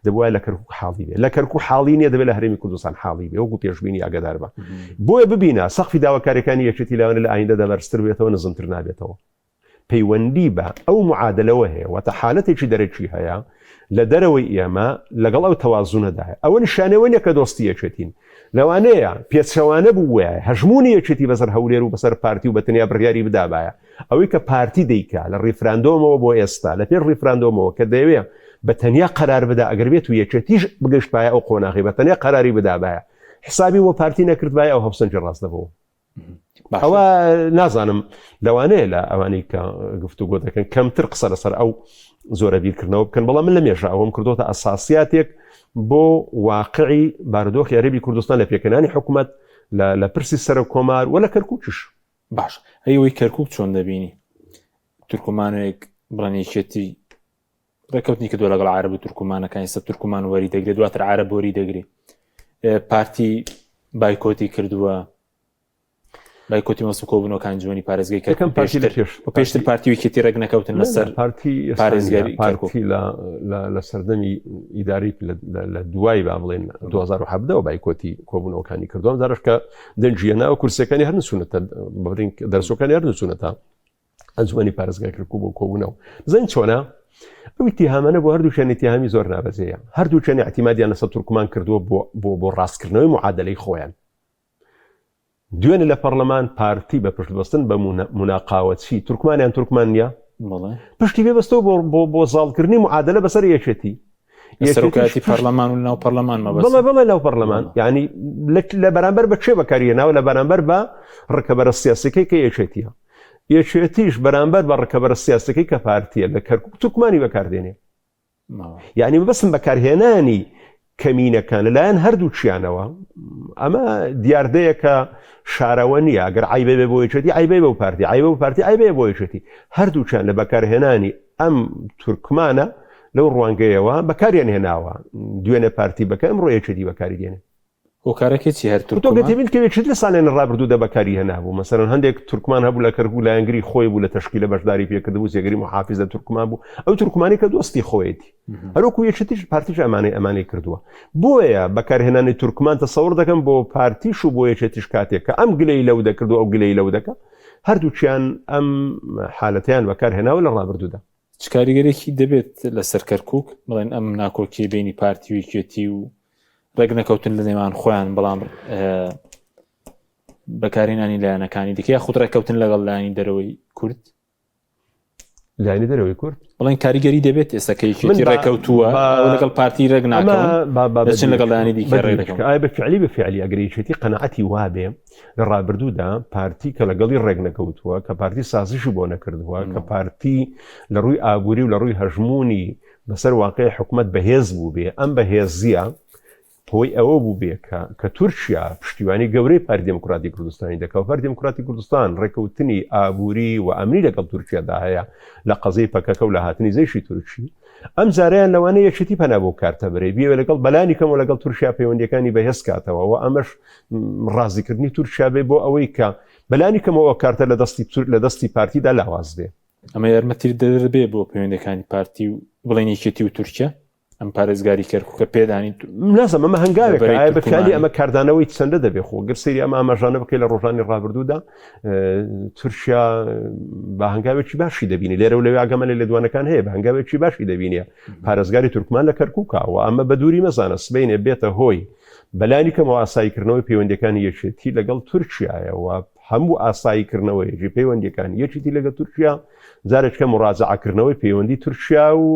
دەبوایە لە کەرکوک حاڵی بێ لە کەرکوک حاڵی نییە دەبێت لە هەرێمی کوردستان حاڵی بێ وەکو پێشبینی ئاگادار بە بۆیە ببینە سەقفی داواکاریەکانی یەکێتی لاوانە لە ئایندەدا بەرزتر بێتەوە نزمتر نابێتەوە. پەیوەندی بە ئەو معادلەوە هەیە، واتە حالەتێکی دەرەکی هەیە لە دەرەوەی ئێمە لەگەڵ ئەو تەوازونەدایە. ئەوە نیشانەی ئەوە نییە کە دۆستی یەکێتین. لەوانەیە پێچەوانە بووایە، هەژموونی یەکێتی بەسەر هەولێر و بەسەر پارتی و بە تەنیا بڕیاری بدابایە. ئەوەی کە پارتی دەیکا لە ڕیفراندۆمەوە بۆ ئێستا، لە پێش ڕیفراندۆمەوە کە دەیەوێ بە تەنیا قەرار بدا، ئەگەر بێت و یەکێتیش بگەیشتبایە ئەو قۆناغەی بە تەنیا قەراری بدابایە، حسابی بۆ پارتی نەکردبایە ئەو هاوسەنگی ڕاست دەبۆوە. ئەوە نازانم لەوانەیە لە ئەوانەی کە گفتوگۆ دەکەن کەمتر قسە لەسەر ئەو زۆرە بیرکردنەوە بکەن بەڵام من لە مێژە ئەوەم کردوتە ئەساسیاتێک بۆ واقعی بارودۆخی هەرێمی کوردستان لە پێکەنانی حکوومەت لە پرسی سەرۆک کۆمار و لە کەرکووکیش باش ئەوەی کەرکوک چۆن دەبینی تورکمانێک بڵێن یەکێتی ڕێککەوتنی کردووە لەگەڵ عرب و تورکمانەکان ئێستا تورکمان وەری دەگرێت دواتر عرب وەری دەگرێت پارتی بایکۆتی کردووە بایکۆتی مەسو کۆبوونەوەکان جوانی پارێزگای کەم پارتی لە پێش پێشتر پارتی وکێتی ڕێک نەکەوتن لەسەر پارتی پارێزگاری پارتی لە سەردەمی ئیداری لە دوای با بڵێن 2017 بایکۆتی کۆبوونەوەکانی کردووە دارش کە دەنگیە ناو کورسەکانی هەر نسوونەتە بڕین دەرسەکانی هەر نسوونەتە ئەنجومەنی پارێزگای کەرکوک بۆ کۆبوونەوە بزانین چۆنە ئەو ئیتیهامانە بۆ هەردووکیان ئیتیهامی زۆر نابەجێیە هەردووکیان اعتیمادیان لەسەر تورکمان کردووە بۆ بۆ بۆ ڕاستکردنەوەی معادلەی خۆیان دوێنێ لە پەرلەمان پارتی بە پشتبەستن بە مناقاوەچی تورکمانیان تورکمان نییە پشتی پێ بەستەوە بۆ بۆ بۆ زاڵکردنی معادلە بەسەر یەکێتی سەرۆکایەتی پەرلەمان و ناو پەرلەمان بەڵێ بەڵێ ناو پەرلەمان یعنی لە بەرامبەر بە کێ بەکاریێناوە لە بەرامبەر بە ڕکەبەرە سیاسەکەی کە یەکێتیە یەکێتیش بەرامبەر بە ڕکەبەرە سیاسەکەی کە پارتیە لە کەرکک تورکمانی بەکاردێنێ یعنی بەسم بەکارهێنانی کەمینەکان لەلایەن هەردووکیانەوە ئەمە دیاردەیەکە شارەوە نییە ئەگەر عیبێ بێ بۆ یەکێتی عیبێ بۆ پارتی عیبە بۆ پارتی عیبێ بۆ یەکێتی هەردووکیان لە بەکارهێنانی ئەم تورکمانە لەو ڕوانگەیەوە بەکاریان هێناوە دوێنێ پارتی بەکە ئەمڕۆ یەکێتی بەکاری دێنێ. هۆکارەکەی چی هەر تۆ تورکمان؟ تێبین کە یەکێتی لە ساڵانی ڕابردوودا بەکاری هێنابوو مەسەلەن هەندێک تورکمان هەبوو لە کەرکوک لایەنگری خۆی بوو لە تەشکیلە بەشداری پێکردبوو جێگری محافیز لە تورکمان بوو ئەو تورکمانی کە دۆستی خۆیەتی هەروەکو یەکێتیش پارتیش ئەمانەی ئەمانەی کردووە بۆیە بەکارهێنانی تورکمان تەسەور دەکەم بۆ پارتیش و بۆ یەکێتیش کاتێک کە ئەم گلەی لەو دەکرد و ئەو گلەی لەو دەکە هەردووکیان ئەم حالەتیان بەکارهێناوە لە ڕابردوودا. چ کاریگەرێکی دەبێت لەسەر کەرکک بڵێن ئەم ناکۆکی بینی پارتی و یەکێتی و ڕێک نەکەوتن لە نێوان خۆیان بەڵام بەکارهێنانی لایەنەکانی دیکە یاخود ڕێککەوتن لەگەڵ لایەنی دەرەوەی کورد؟ لایەنی دەرەوەی کورد بڵێن کاریگەری دەبێت ئێستا کە یەکێتی ڕێککەوتووە لەگەڵ پارتی ڕێک ناکەون دەچن لەگەڵ لایەنی دیکە ڕێک دەکەون. ئایا بە فعلی بە فعلی ئەگەر یەکێتی قەناعەتی وابێ لە ڕابردوودا پارتی کە لەگەڵی ڕێک نەکەوتووە کە پارتی سازشی بۆ نەکردووە کە پارتی لە ڕووی ئابووری و لە ڕووی هەژموونی بەسەر واقعی حکومەت بەهێز بووبێ ئەم بەهێزییە هۆی ئەوە بووبێ کە کە تورکیا پشتیوانی گەورەی پارتی دێموکراتی کوردستانی دەکا و پارتی دێموکراتی کوردستان ڕێکەوتنی ئابووری و ئەمنی لەگەڵ تورکیادا هەیە لە قەزیەی پەکەکە و لە هاتنی جەیشی تورکی ئەم جارەیان لەوانەیە یەکێتی پەنا بۆ کارتە بەرێ بیەوێ لەگەڵ بەلانی کەمەوە لەگەڵ تورکیا پەیوەندیەکانی بەهێز کاتەوە و ئەمەش ڕازیکردنی تورکیا بێ بۆ ئەوەی کە بەلانی کەمەوە ئەو کارتە لە دەستی لە دەستی پارتیدا لاواز بێ. ئەمە یارمەتیر دەبێ بۆ پەیوەندیەکانی پارتی و بڵێن یەکێتی و تورکیا؟ ئەم پارێزگاری کەرکوکە پێدانی نازم ئەمە هەنگاوێک ئایا بەکاری ئەمە کاردانەوەی چەندە دەبێ خۆ گەر سەیری ئەم ئاماژانە بکەی لە ڕۆژانی ڕابردوودا تورکیا بە هەنگاوێکی باشی دەبینی لێرە و لەوێ ئاگەمە لە لێدوانەکان هەیە بە هەنگاوێکی باشی دەبینێ پارێزگاری تورکمان لە کەرکووکە و ئەمە بە دووری مەزانە سبینێ بێتە هۆی بەلانی کەمەوە ئاساییکردنەوەی پەیوەندەکانی یەکێتی لەگەڵ تورکیایە و هەموو ئاساییکردنەوەیەکی پەیوەندیەکانی یەکێتی لەگەڵ تورکیا جارێکە مڕاجعکردنەوەی پەیوەندی تورکیا و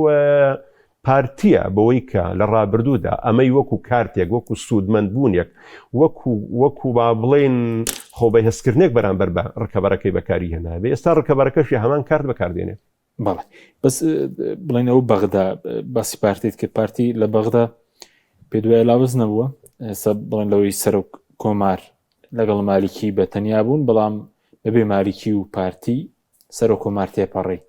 پارتییە بەوەی کە لە ڕابردوودا ئەمەی وەکو کارتێک، وەکو سوودمەندبوونێک، وەکو وەکو با بڵێین خۆبەهێزکردنێک بەرامبەر بە ڕکەبەرەکەی بەکاری هێنابێ، ئێستا ڕکەبەرەکەشی هەمان کارت بەکاردێنێ. بەڵێ بەس بڵێن ئەو بەغدا باسی پارتیت کرد پارتی لە بەغدا پێ دوای لاوز نەبووە ئێستا بڵێن لەوەی سەرۆک کۆمار لەگەڵ مالیکی بە تەنیا بوون بەڵام بەبێ مالیکی و پارتی سەرۆک کۆمار تێپەڕی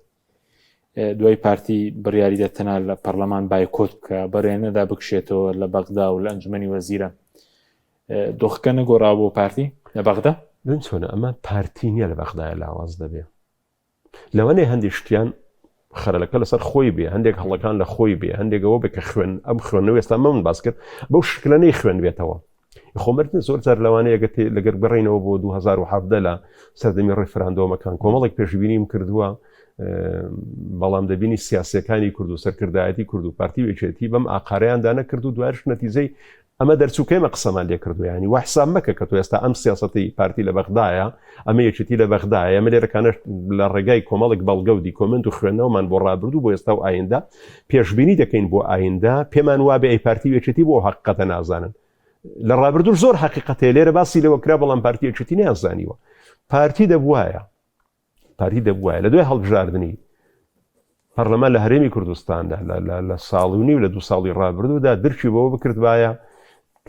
دوای پارتی بڕیاریدا تەنها لە پەرلەمان بایکۆت بکە بەڕێنەدا بکشێتەوە لە بەغدا و لە ئەنجومەنی وەزیران دۆخەکە نەگۆڕا بۆ پارتی لە بەغدا من چۆنە ئەمە پارتی نییە لە بەغدایە لاواز دەبێ لەوانەیە هەندێک شتیان خەرەلەکە لەسەر خۆی بێ هەندێک هەڵەکان لە خۆی بێ هەندێکەوە بێ کە خوێن ئەم خوێندنەوە ئێستا من باس کرد بەو شکلە نەی خوێن بێتەوە خۆ مردن زۆر جار لەوانەیە گەر لەگەر بگەڕێینەوە بۆ 2017 لە سەردەمی ڕیفراندۆمەکان کۆمەڵێک پێشبینیم کردووە بەڵام دەبینی سیاسەکانی کورد و سەرکردایەتی کورد و پارتی و یەکێتی بەم ئاقاریاندا نەکرد و دوایش نەتیجەی ئەمە دەرچوو قسەمان لێ کردو ینی وا حساب مەکە کە تۆ ئێستا ئەم سیاسەتی پارتی لە بەغدایە ئەمە یەکێتی لە بەغدایە ئەمە لێرەکانش لە ڕێگای کۆمەڵێک بەڵگە و دیکۆمنت و خوێندنەوەمان بۆ ڕابردوو بۆ ئێستا و ئایندە پێشبینی دەکەین بۆ ئایندە پێمان وابێ ئەی پارتی و یەکێتی بۆ حەقیقەتە نازانن لە ڕابردوو زۆر حەقیقەتەیە لێرە باسی لەوە کرا بەڵام پارتی یەکێتی نەیانزانیوە پارتی دەبوایە پارتی دەبوایە لە دوای هەڵبژاردنی پەرلەمان لە هەرێمی کوردستاندا لە ساڵ و نیو لە دو ساڵی ڕابردوودا درکی بەوە بکردبایە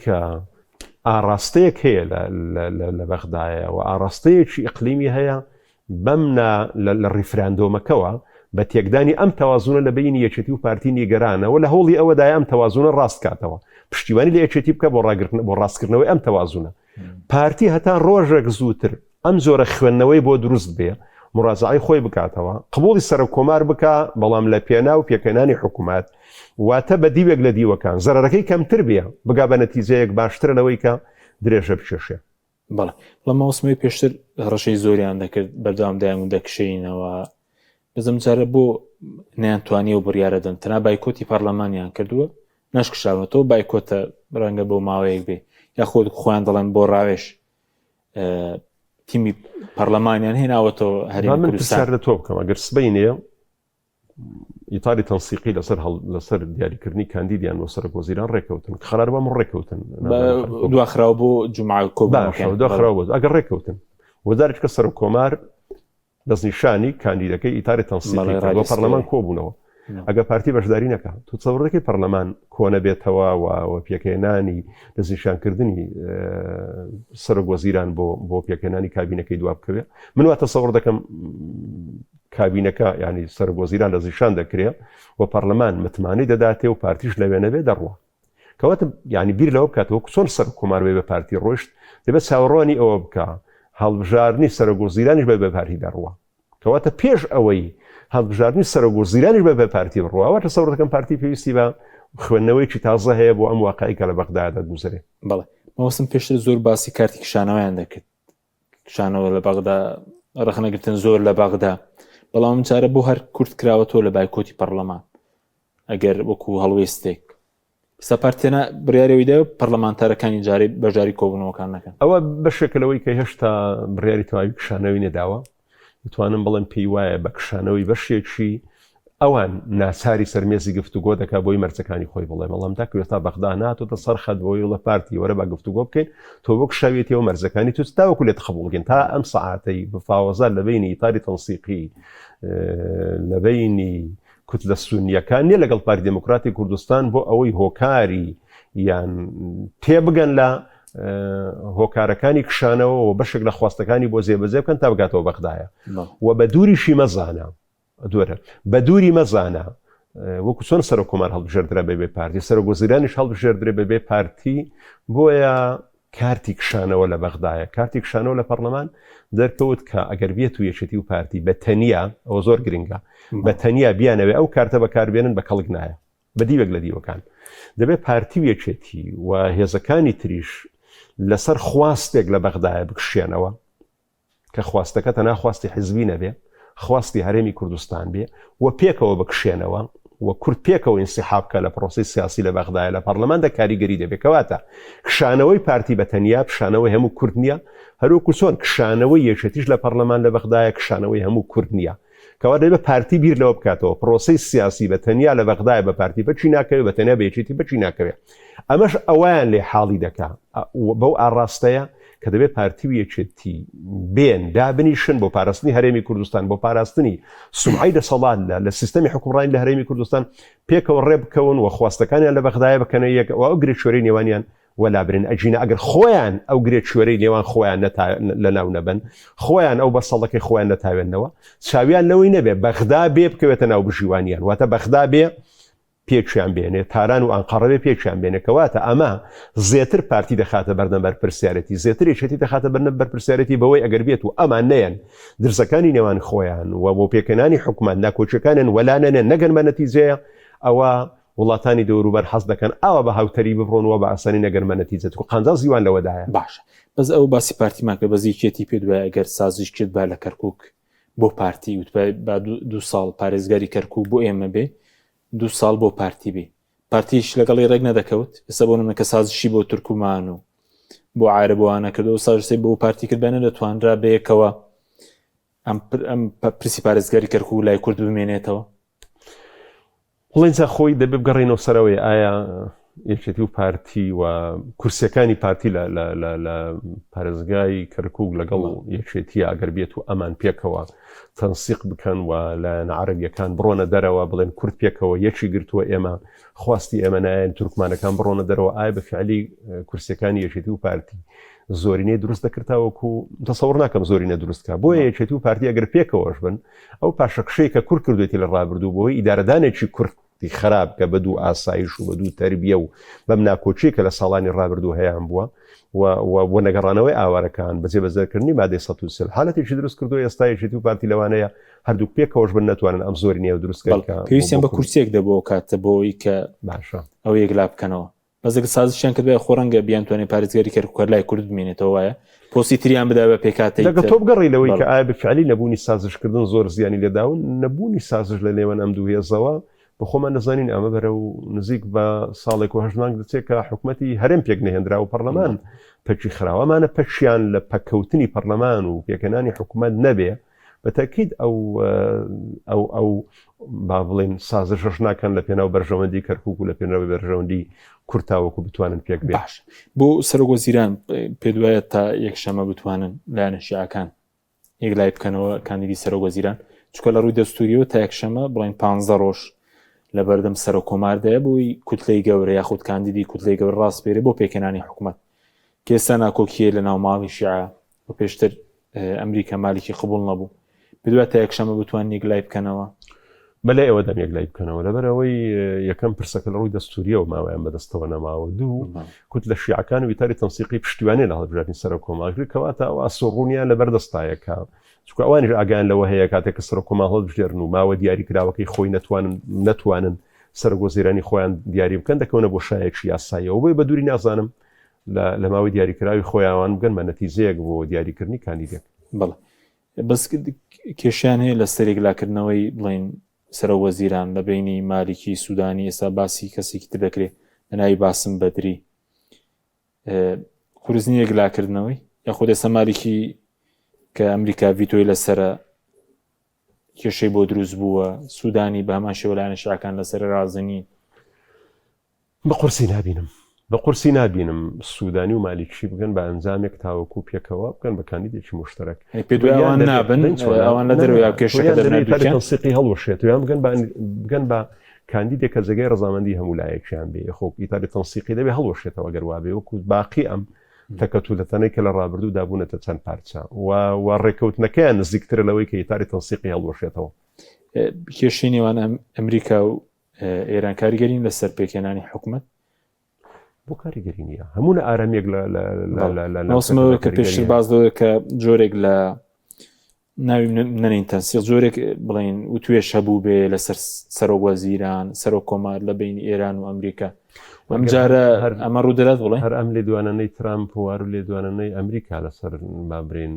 کە ئاراستەیەک هەیە لە بەغدایە و ئاراستەیەکی ئیقلیمی هەیە بەم نا لە ڕیفراندۆمەکەوە بە تێکدانی ئەم تەوازونە لە بەینی یەکێتی و پارتی نیگەرانە و لە هەوڵی ئەوەدایە ئەم تەوازونە ڕاست کاتەوە پشتیوانی لە یەکێتی بکە بۆ ڕاگرتن بۆ ڕاستکردنەوەی ئەم تەوازونە پارتی هەتا ڕۆژێک زووتر ئەم جۆرە خوێندنەوەی بۆ دروست بێ مڕازعی خۆی بکاتەوە قبوڵی سەرۆک کۆمار بکا بەڵام لە پێناو پێکهێنانی حکومەت واتە بە دیوێک لە دیوەکان زەرەرەکەی کەمتر بێ بگا بە نەتیجەیەک باشترە لەوەی کە درێژە بکێشێ. بەڵێ بەڵام مامۆستای پێشتر هەڕەشەی زۆریان دەکرد بەردەوام دەیان و دەکشێینەوە بەس ئەم جارە بۆ نەیانتوانی و بڕیارە دەن تەنها بایکۆتی پەرلەمانیان کردووە نەشکشاونەتەوە بایکۆتە ڕەنگە بۆ ماوەیەک بێ یاخود خۆیان دەڵێن بۆ ڕاوێژ تیمی پەرلەمانیان هێناوەتەوە هەرێمی من پرسیار لە تۆ بکەم ئەگەر سبەینێ ئیتاری تەنسیقی لەسەر لەسەر دیاریکردنی کاندیدیان بۆ سەرۆک وەزیران ڕێکەوتن قەرار بەم ڕێکەوتن دواخراو بۆ جمعە کۆ دواخراو بۆ ئەگەر ڕێکەوتن وەزارێک کە سەرۆک کۆمار دەستنیشانی کاندیدەکەی ئیتاری تەنسیقی کرد و پەرلەمان کۆبوونەوە ئەگەر پارتی بەشداری نەکا تۆ تەسەور دەکەی پەرلەمان کۆنەبێتەوە و و پێکهێنانی دەستنیشانکردنی سەرۆک وەزیران بۆ بۆ پێکهێنانی کابینەکەی دوا بکەوێ من وا تەسەور دەکەم کابینەکە ینی سەرۆک وەزیران دەستنیشان دەکرێ و پەرلەمان متمانەی دەداتێ و پارتیش لەوێ نەبێ دەڕوا. کەواتە یعنی بیر لەوە بکاتەوە وەکو چۆن سەرۆک کۆمار بێ بە پارتی ڕۆشت دەبێت چاوەڕوانی ئەوە بکە هەڵبژاردنی سەرۆک وەزیرانیش بە بە پارتی دەڕوە کەواتە پێش ئەوەی هەڵبژاردنی سەرۆک وەزیرانیش بە بە پارتی بڕوا واتە تەسەور دەکەم پارتی پێویستی بە خوێندنەوەیەکی تازە هەیە بۆ ئەم واقعی کە لە بەغدادا دەگوزەرێ. بەڵێ مەوسم پێشتر زۆر باسی کارتی کشانەوەیان دەکرد کشانەوە لە بەغدا ڕەخنەگرتن زۆر لە بەغدا بەڵام ئەم جارە بۆ هەر کورت کراوەتەوە لە بایکۆتی پەرلەمان ئەگەر وەکو هەڵوێستێک ئێستا پارتیانە بڕیاری ئەوەی دا پەرلەمانتارەکانی جارێ بەشداری کۆبوونەوەکان نەکەن. ئەوە بەشێکە لەوەی کە هێشتا بڕیاری تەواوی کشانەوەی نەداوە. دەتوانم بڵێم پێی وایە بە کشانەوەی بەشێکی ئەوان ناچاری سەر مێزی گفتوگۆ دەکات بۆی مەرجەکانی خۆی بڵێ، بەڵام تاکو ئێستا بەغدا ناتۆتە سەر خەت بۆی بڵێ پارتی وەرە با گفتوگۆ بکەین، تۆ بۆ کشاویەتیەوە مەرجەکانی تۆ تاوەکو لێت قبوڵ بکەین تا ئەم سەعاتەی مفاوەزات لە بەینی ئیتاری تەنسیقی لە بەینی کوتلە سونییەکان نیە لەگەڵ پارتی دێموکراتی کوردستان بۆ ئەوەی هۆکاری یان تێبگەن لە هۆکارەکانی کشانەوە و بەشێک لە خواستەکانی بۆ جێبەجێ بکەن تا بگاتەوە بەغدایە و بە دووریشی مەزانە دوورە بە دووری مەزانە وەکو چۆن سەرۆک کۆمار هەڵبژێردرا بەبێ پارتی سەرۆک وەزیرانیش هەڵبژێردرێ بەبێ پارتی بۆیە کارتی کشانەوە لە بەغدایە، کارتی کشانەوە لە پەڕلەمان، دەرکەوت کە ئەگەر بێت و یەکێتی و پارتی بە تەنیا، ئەوە زۆر گرنگە، بە تەنیا بیانەوێ ئەو کارتە بەکار بێنن بە کەڵک نایە، بە دیوێک لە دیوەکان. دەبێ پارتی و یەکێتی و هێزەکانی تریش لەسەر خواستێک لە بەغدایە بکشێنەوە، کە خواستەکە تەنها خواستی حزبی نەبێ، خواستی هەرێمی کوردستان بێ و پێکەوە بکشێنەوە و کورد پێکەوە ئینسیحاب بکا لە پرۆسەی سیاسی لە بەغدایە لە پەڕلەماندا کاریگەری دەبێ. کەواتە کشانەوەی پارتی بە تەنیا کشانەوەی هەموو کورد نییە، هەروەکو چۆن کشانەوەی یەکێتیش لە پەڕلەمان لە بەغدایە کشانەوەی هەموو کورد نییە. کەواتە دەبێ پارتی بیر لەوە بکاتەوە پرۆسەی سیاسی بە تەنیا لە بەغدایە بە پارتی پەکی ناکەوێ، بە تەنیا بە یەکێتی پەکی ناکەوێ. ئەمەش ئەوەیان لێ حاڵی دەکا بەو ئاڕاستەیە کە دەبێت پارتی و یەکێتی بێن دابنیشن بۆ پاراستنی هەرێمی کوردستان بۆ پاراستنی سومعەی دەسەڵات لە لە سیستەمی حکومڕانی لە هەرێمی کوردستان پێکەوە ڕێ بکەون و خواستەکانیان لە بەغدایە بکەنە یەک و ئەو گرێ کوێرەی نێوانیان وەلا برن ئەگینا ئەگەر خۆیان ئەو گرێ کوێرەی نێوان خۆیان لە ناو نەبەن خۆیان ئەو بەسەڵەکەی خۆیان نەتاوێنەوە چاویان لەوەی نەبێ بەغدا بێ بکەوێتە ناو بژیوانیان واتە بەغدا بێ پێکیان بێنێ، تاران و ئەنقەڕە بێ پێکیان بێنێ، کەواتە ئەمە زێتر پارتی دەخاتە بەردەم بەرپرسیارێتی، زێتر یەکێتی دەخاتە بەردەم بەرپرسیارێتی بەوەی ئەگەر بێت و ئەمان نەیەن درزەکانی نێوان خۆیان و بۆ پێکهێنانی حکومەت ناکۆکیەکانیان وەلا نەنێن نەگەن بە نەتیجەیە ئەوە وڵاتانی دەوروبەر حەز دەکەن ئاوا بە هاوتەریب بڕۆن و بە ئاسانی نەگەن بە نەتیجە چونکە قانجازی وان لەوەدایە. باشە بەس ئەو باسی پارتیمان کرد بەس یەکێتی پێت وایە ئەگەر سازش کردبا لە کەرکوک بۆ پارتی وتبای با دوو ساڵ پارێزگاری کەرکوک بۆ ئێمە بێ دوو ساڵ بۆ پارتی بێ پارتیش لەگەڵی ڕێک نەدەکەوت ئێستا بۆ نمونە کە سازشی بۆ تورکمان و بۆ عارەبوانە کردەوە سازشی بۆ پارتی کردبانە دەتوانرا بەیەکەوە ئەم ئەم پرسی پارێزگاری کەرکوک لای کورد بمێنێتەوە. بڵێن جا خۆی دەبێ بگەڕێینەوە سەرەوەی ئایا یەکێتی و پارتی و کورسیەکانی پارتی لە لە لە لە پارێزگای کەرکک لەگەڵ یەکێتی ئەگەر بێت و ئەمان پێکەوە تەنسیق بکەن و لایەنە عەرەبیەکان بڕۆنە دەرەوە بڵێن کورد پێکەوە یەکی گرتووە ئێمە خواستی ئێمە نایەن تورکمانەکان بڕۆنە دەرەوە ئایا بە فعلی کورسیەکانی یەکێتی و پارتی زۆرینەی دروست دەکرد تاوەکو تەسەور ناکەم زۆرینە دروست کا بۆیە یەکێتی و پارتی ئەگەر پێکەوەش بن ئەو پاشەکشەی کە کورد کردوێتی لە ڕابردوو بەهۆی ئیدارەدانێکی کوردی خراپ کە بە دوو ئاسایش و بە دوو تەربیە و بەم ناکۆکیە کە لە ساڵانی ڕابردوو هەیان بووە و و بۆ نەگەڕانەوەی ئاوارەکان بە جێبەجێکردنی مادەی 140 حالەتێکی دروست کردو ئێستا یەکێتی و پارتی لەوانەیە هەردووک پێکەوەش بن نەتوانن ئەم زۆرینەیە دروست بکەن کە پێویستیان بە کورسیەک دەبوو ئەو کاتە بۆ ئەوەی کە باشە ئەو یەکلا بکەنەوە بەس ئەگەر سازشیان کردبایە خۆ ڕەنگە بیانتوانێ پارێزگاری کەرکوک هەر لای کورد بمێنێتەوە وایە پۆستی تریان بدا بە پێکهاتەی لەگەڵ تر. تۆ بگەڕێی لەوەی کە بەڵێ. ئایا بە فعلی نەبوونی سازشکردن زۆر زیانی لێداون؟ نەبوونی سازش لە نێوان ئەم دوو هێزەوە بە خۆمان دەزانین ئەمە بەرەو نزیک بە ساڵێک و هەشت مانگ دەچێت کە حکومەتی هەرێم پێک نەهێنرا و پەڕلەمان پەکی خراوە. ئەمانە پەکیان لە پەککەوتنی پەڕلەمان و پێکهێنانی حکومەت نەبێ بە تەئکید ئەو ئەو ئەو با بڵێن سازشەش ناکەن لە پێناو بەرژەوەندی کەرکک و لە پێناوی بەرژەوەندی کورد تاوەکو بتوانن پێک بێ. باش بۆ سەرۆک وەزیران پێت وایە تا یەکشەمە بتوانن لایەنە شیعەکان یەکلای بکەنەوە کاندیدی سەرۆک وەزیران چونکە لە ڕووی دەستوریەوە تا یەکشەمە بڵێن پ ڕۆژ لە بەردەم سەرۆک کۆماردایە بۆی کوتلەی گەورە یاخود کاندیدی کوتلەی گەورە ڕاسپێرێ بۆ پێکهێنانی حکوومەت کە ئێستا ناکۆکیە لە ناو ماڵی شیعە و پێشتر ئەمریکا مالیکی قبوڵ نەبوو بدوای تا یەکشەمە بتوان یەکلای بکەنەوە. بەلای ئەوە دەم یەکلای بکەنەوە لەبەر ئەوەی یەکەم پرسەکە لە ڕووی دەستوریەوە ماوەیان بەدەستەوە نەماوە دوو کوت لە شیعەکان و ئیتاری تەنسیقی پشتیوانی لە هەڵبژاردنی سەرۆک کۆمار کرد کەواتە ئەو ئاسۆ ڕوونیان لەبەر دەستایە کە چونکە ئەوانیش ئاگایان لەوە هەیە کاتێک کە سەرۆک کۆمار هەڵبژێرن و ماوە دیاری کراوەکەی خۆی نەتوانن نەتوانن سەرۆک وەزیرانی خۆیان دیاری بکەن دەکەونە بۆ شایەکی یاساییەوە بۆیە بە دووری نازانم لە ماوەی دیاریکراوی خۆیان بگەن بە نەتیجەیەک بۆ دیاریکردنی کاندیدێک. بەڵێ بەس کێشیان هەیە لە سەرێکلاکردنەوەی بڵین سەرۆک وەزیران لە بینی مالیکی سوودانی ئێستا باسی کەسێکی تر دەکرێت بە ناوی باسم بەدری قورس نییە یەکلاکردنەوەی یاخود ئێستا مالیکی کە ئەمریکا ڤیتۆی لەسرە کێشەی بۆ دروست بووە سوودانی بە هەمان شێوە لایەنە شیعەکان لەسەر ڕازی نین. بە قورسی نابینم بە قورسی نابینم سوودانی و مالیکی بگەن بە ئەنجامێک تاوەکو پێکەوە بگەن بە کاندیدێکی موشتەرەک. ئەی پێت وایە ئەوان نابن ئەوان لە دەرەوەی کێشەکە دەبنە دووکیان؟ تەنسیقی هەڵوەشێت یان بگەن بە بگەن بە کاندیدێک کە جێگای ڕەزامەندی هەموو لایەکیان بێ خۆ ئیتاری تەنسیقی دەبێ هەڵوەشێتەوە گەر وابێ وەکو باقی ئەم تەکەتولەتانەی کە لە ڕابردوودا بوونەتە چەند پارچە و و ڕێکەوتنەکەیان نزیکترە لەوەی کە ئیتاری تەنسیقی هەڵوەشێتەوە. کێشەی نێوان ئەمریکا و ئێران کاریگەرین لەسەر پێکهێنانی حکومەت؟ بۆ کاریگەری نییە هەموو لە ئارامیەک لە لە کە پێشتر باز لەوە کە جۆرێک لە ناوی نەنین تەنسیق جۆرێک بڵین وتوێش هەبوو بێ لەسەر سەرۆک وەزیران سەرۆک کۆمار لە بین ئێران و ئەمریکا ئەم جارە هەر ئەمە ڕوودەدات بڵێ هەر ئەم لێدوانانەی ترامپ و هەر لێدوانانەی ئەمریکا لەسەر بابرێن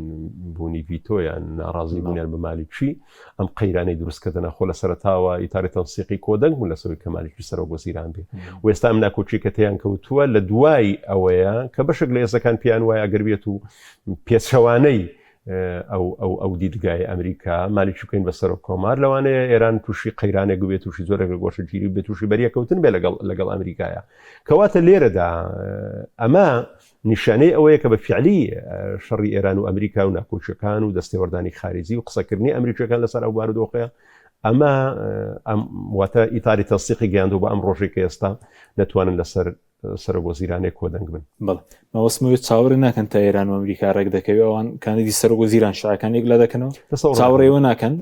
بوونی ڤیتۆیان ناڕازی بوونیان بە مالیکی ئەم قەیرانەی دروست کردنە خۆ لە سەرەتاوە ئیتاری تەنسیقی کۆدەنگ بوون لەسەر کە مالیکی سەرۆک وەزیران بێ و ئێستا ئەم ناکۆکی کە تێیان کەوتووە لە دوای ئەوەیە کە بەشێک لە هێزەکان پێیان وایە ئەگەر بێت و پێچەوانەی ئەو ئەو ئەو دیدگای ئەمریکا مالیکی بکەین بە سەرۆک کۆمار لەوانەیە ئێران تووشی قەیرانێک بێت تووشی زۆرێک لە گۆشەگیری بێت تووشی بەریەکەوتن بێ لەگەڵ لەگەڵ ئەمریکایە کەواتە لێرەدا ئەمە نیشانەی ئەوەیە کە بە فعلی شەڕی ئێران و ئەمریکا و ناکۆکیەکان و دەستێوەردانی خارجی و قسەکردنی ئەمریکیەکان لەسەر ئەو بارودۆخەیە ئەمە ئەم واتە ئیتاری تەسیقی گەیاندووە بە ئەم ڕۆژێک کە ئێستا نەتوانن لەسەر سەرۆک وەزیرانێک کۆدەنگ بن. بەڵێ مەبەستم ئەوەیە چاوەڕێ ناکەن تا ئێران و ئەمریکا ڕێک دەکەوێ ئەوان کاندیدی سەرۆک وەزیران شیعەکان یەکلا دەکەنەوە چاوەڕێ ئەوە ناکەن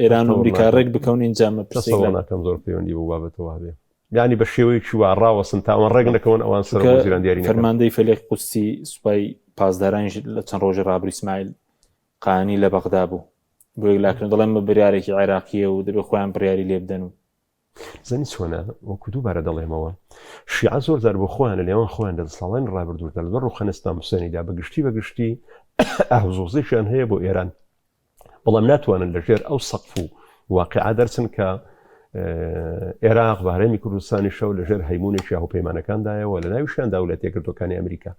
ئێران و ئەمریکا ڕێک بکەون ئینجا مە پرسێک تەسەوڕ ناکەم زۆر پەیوەندی بەو بابەتەوە هەبێ یانی بە شێوەیەکی وا ڕاوەستن تا ئەوان ڕێک نەکەون ئەوان سەرۆک وەزیران دیاری نەکەن. فەرماندەی فەریق قودسی سوپای پاسدارانیش لە چەند ڕۆژی ڕابردوو ئیسماعیل قائانی لە بەغدا بوو بۆ یەکلاکردن دەڵێن بە بریارێکی عێراقییە و دەبێ خۆیان بڕیاری لێ بدەن و زانی چۆنە وەکو دووبارە دەڵێمەوە شیعە زۆر جار بۆ خۆیان لە نێوان خۆیان لە ساڵانی ڕابردوودا لەبەر ڕوخانی سەدام حوسێنیدا بە گشتی بە گشتی ئاهزۆزێکیان هەیە بۆ ئێران بەڵام ناتوانن لەژێر ئەو سەقف و واقعا دەرچن کە عێراق بە هەرێمی کوردستانی شەو لەژێر هەیمونێکی هاوپەیمانەکاندایەوە لە ناویشیان داولەت یەکگرتووەکانی ئەمریکا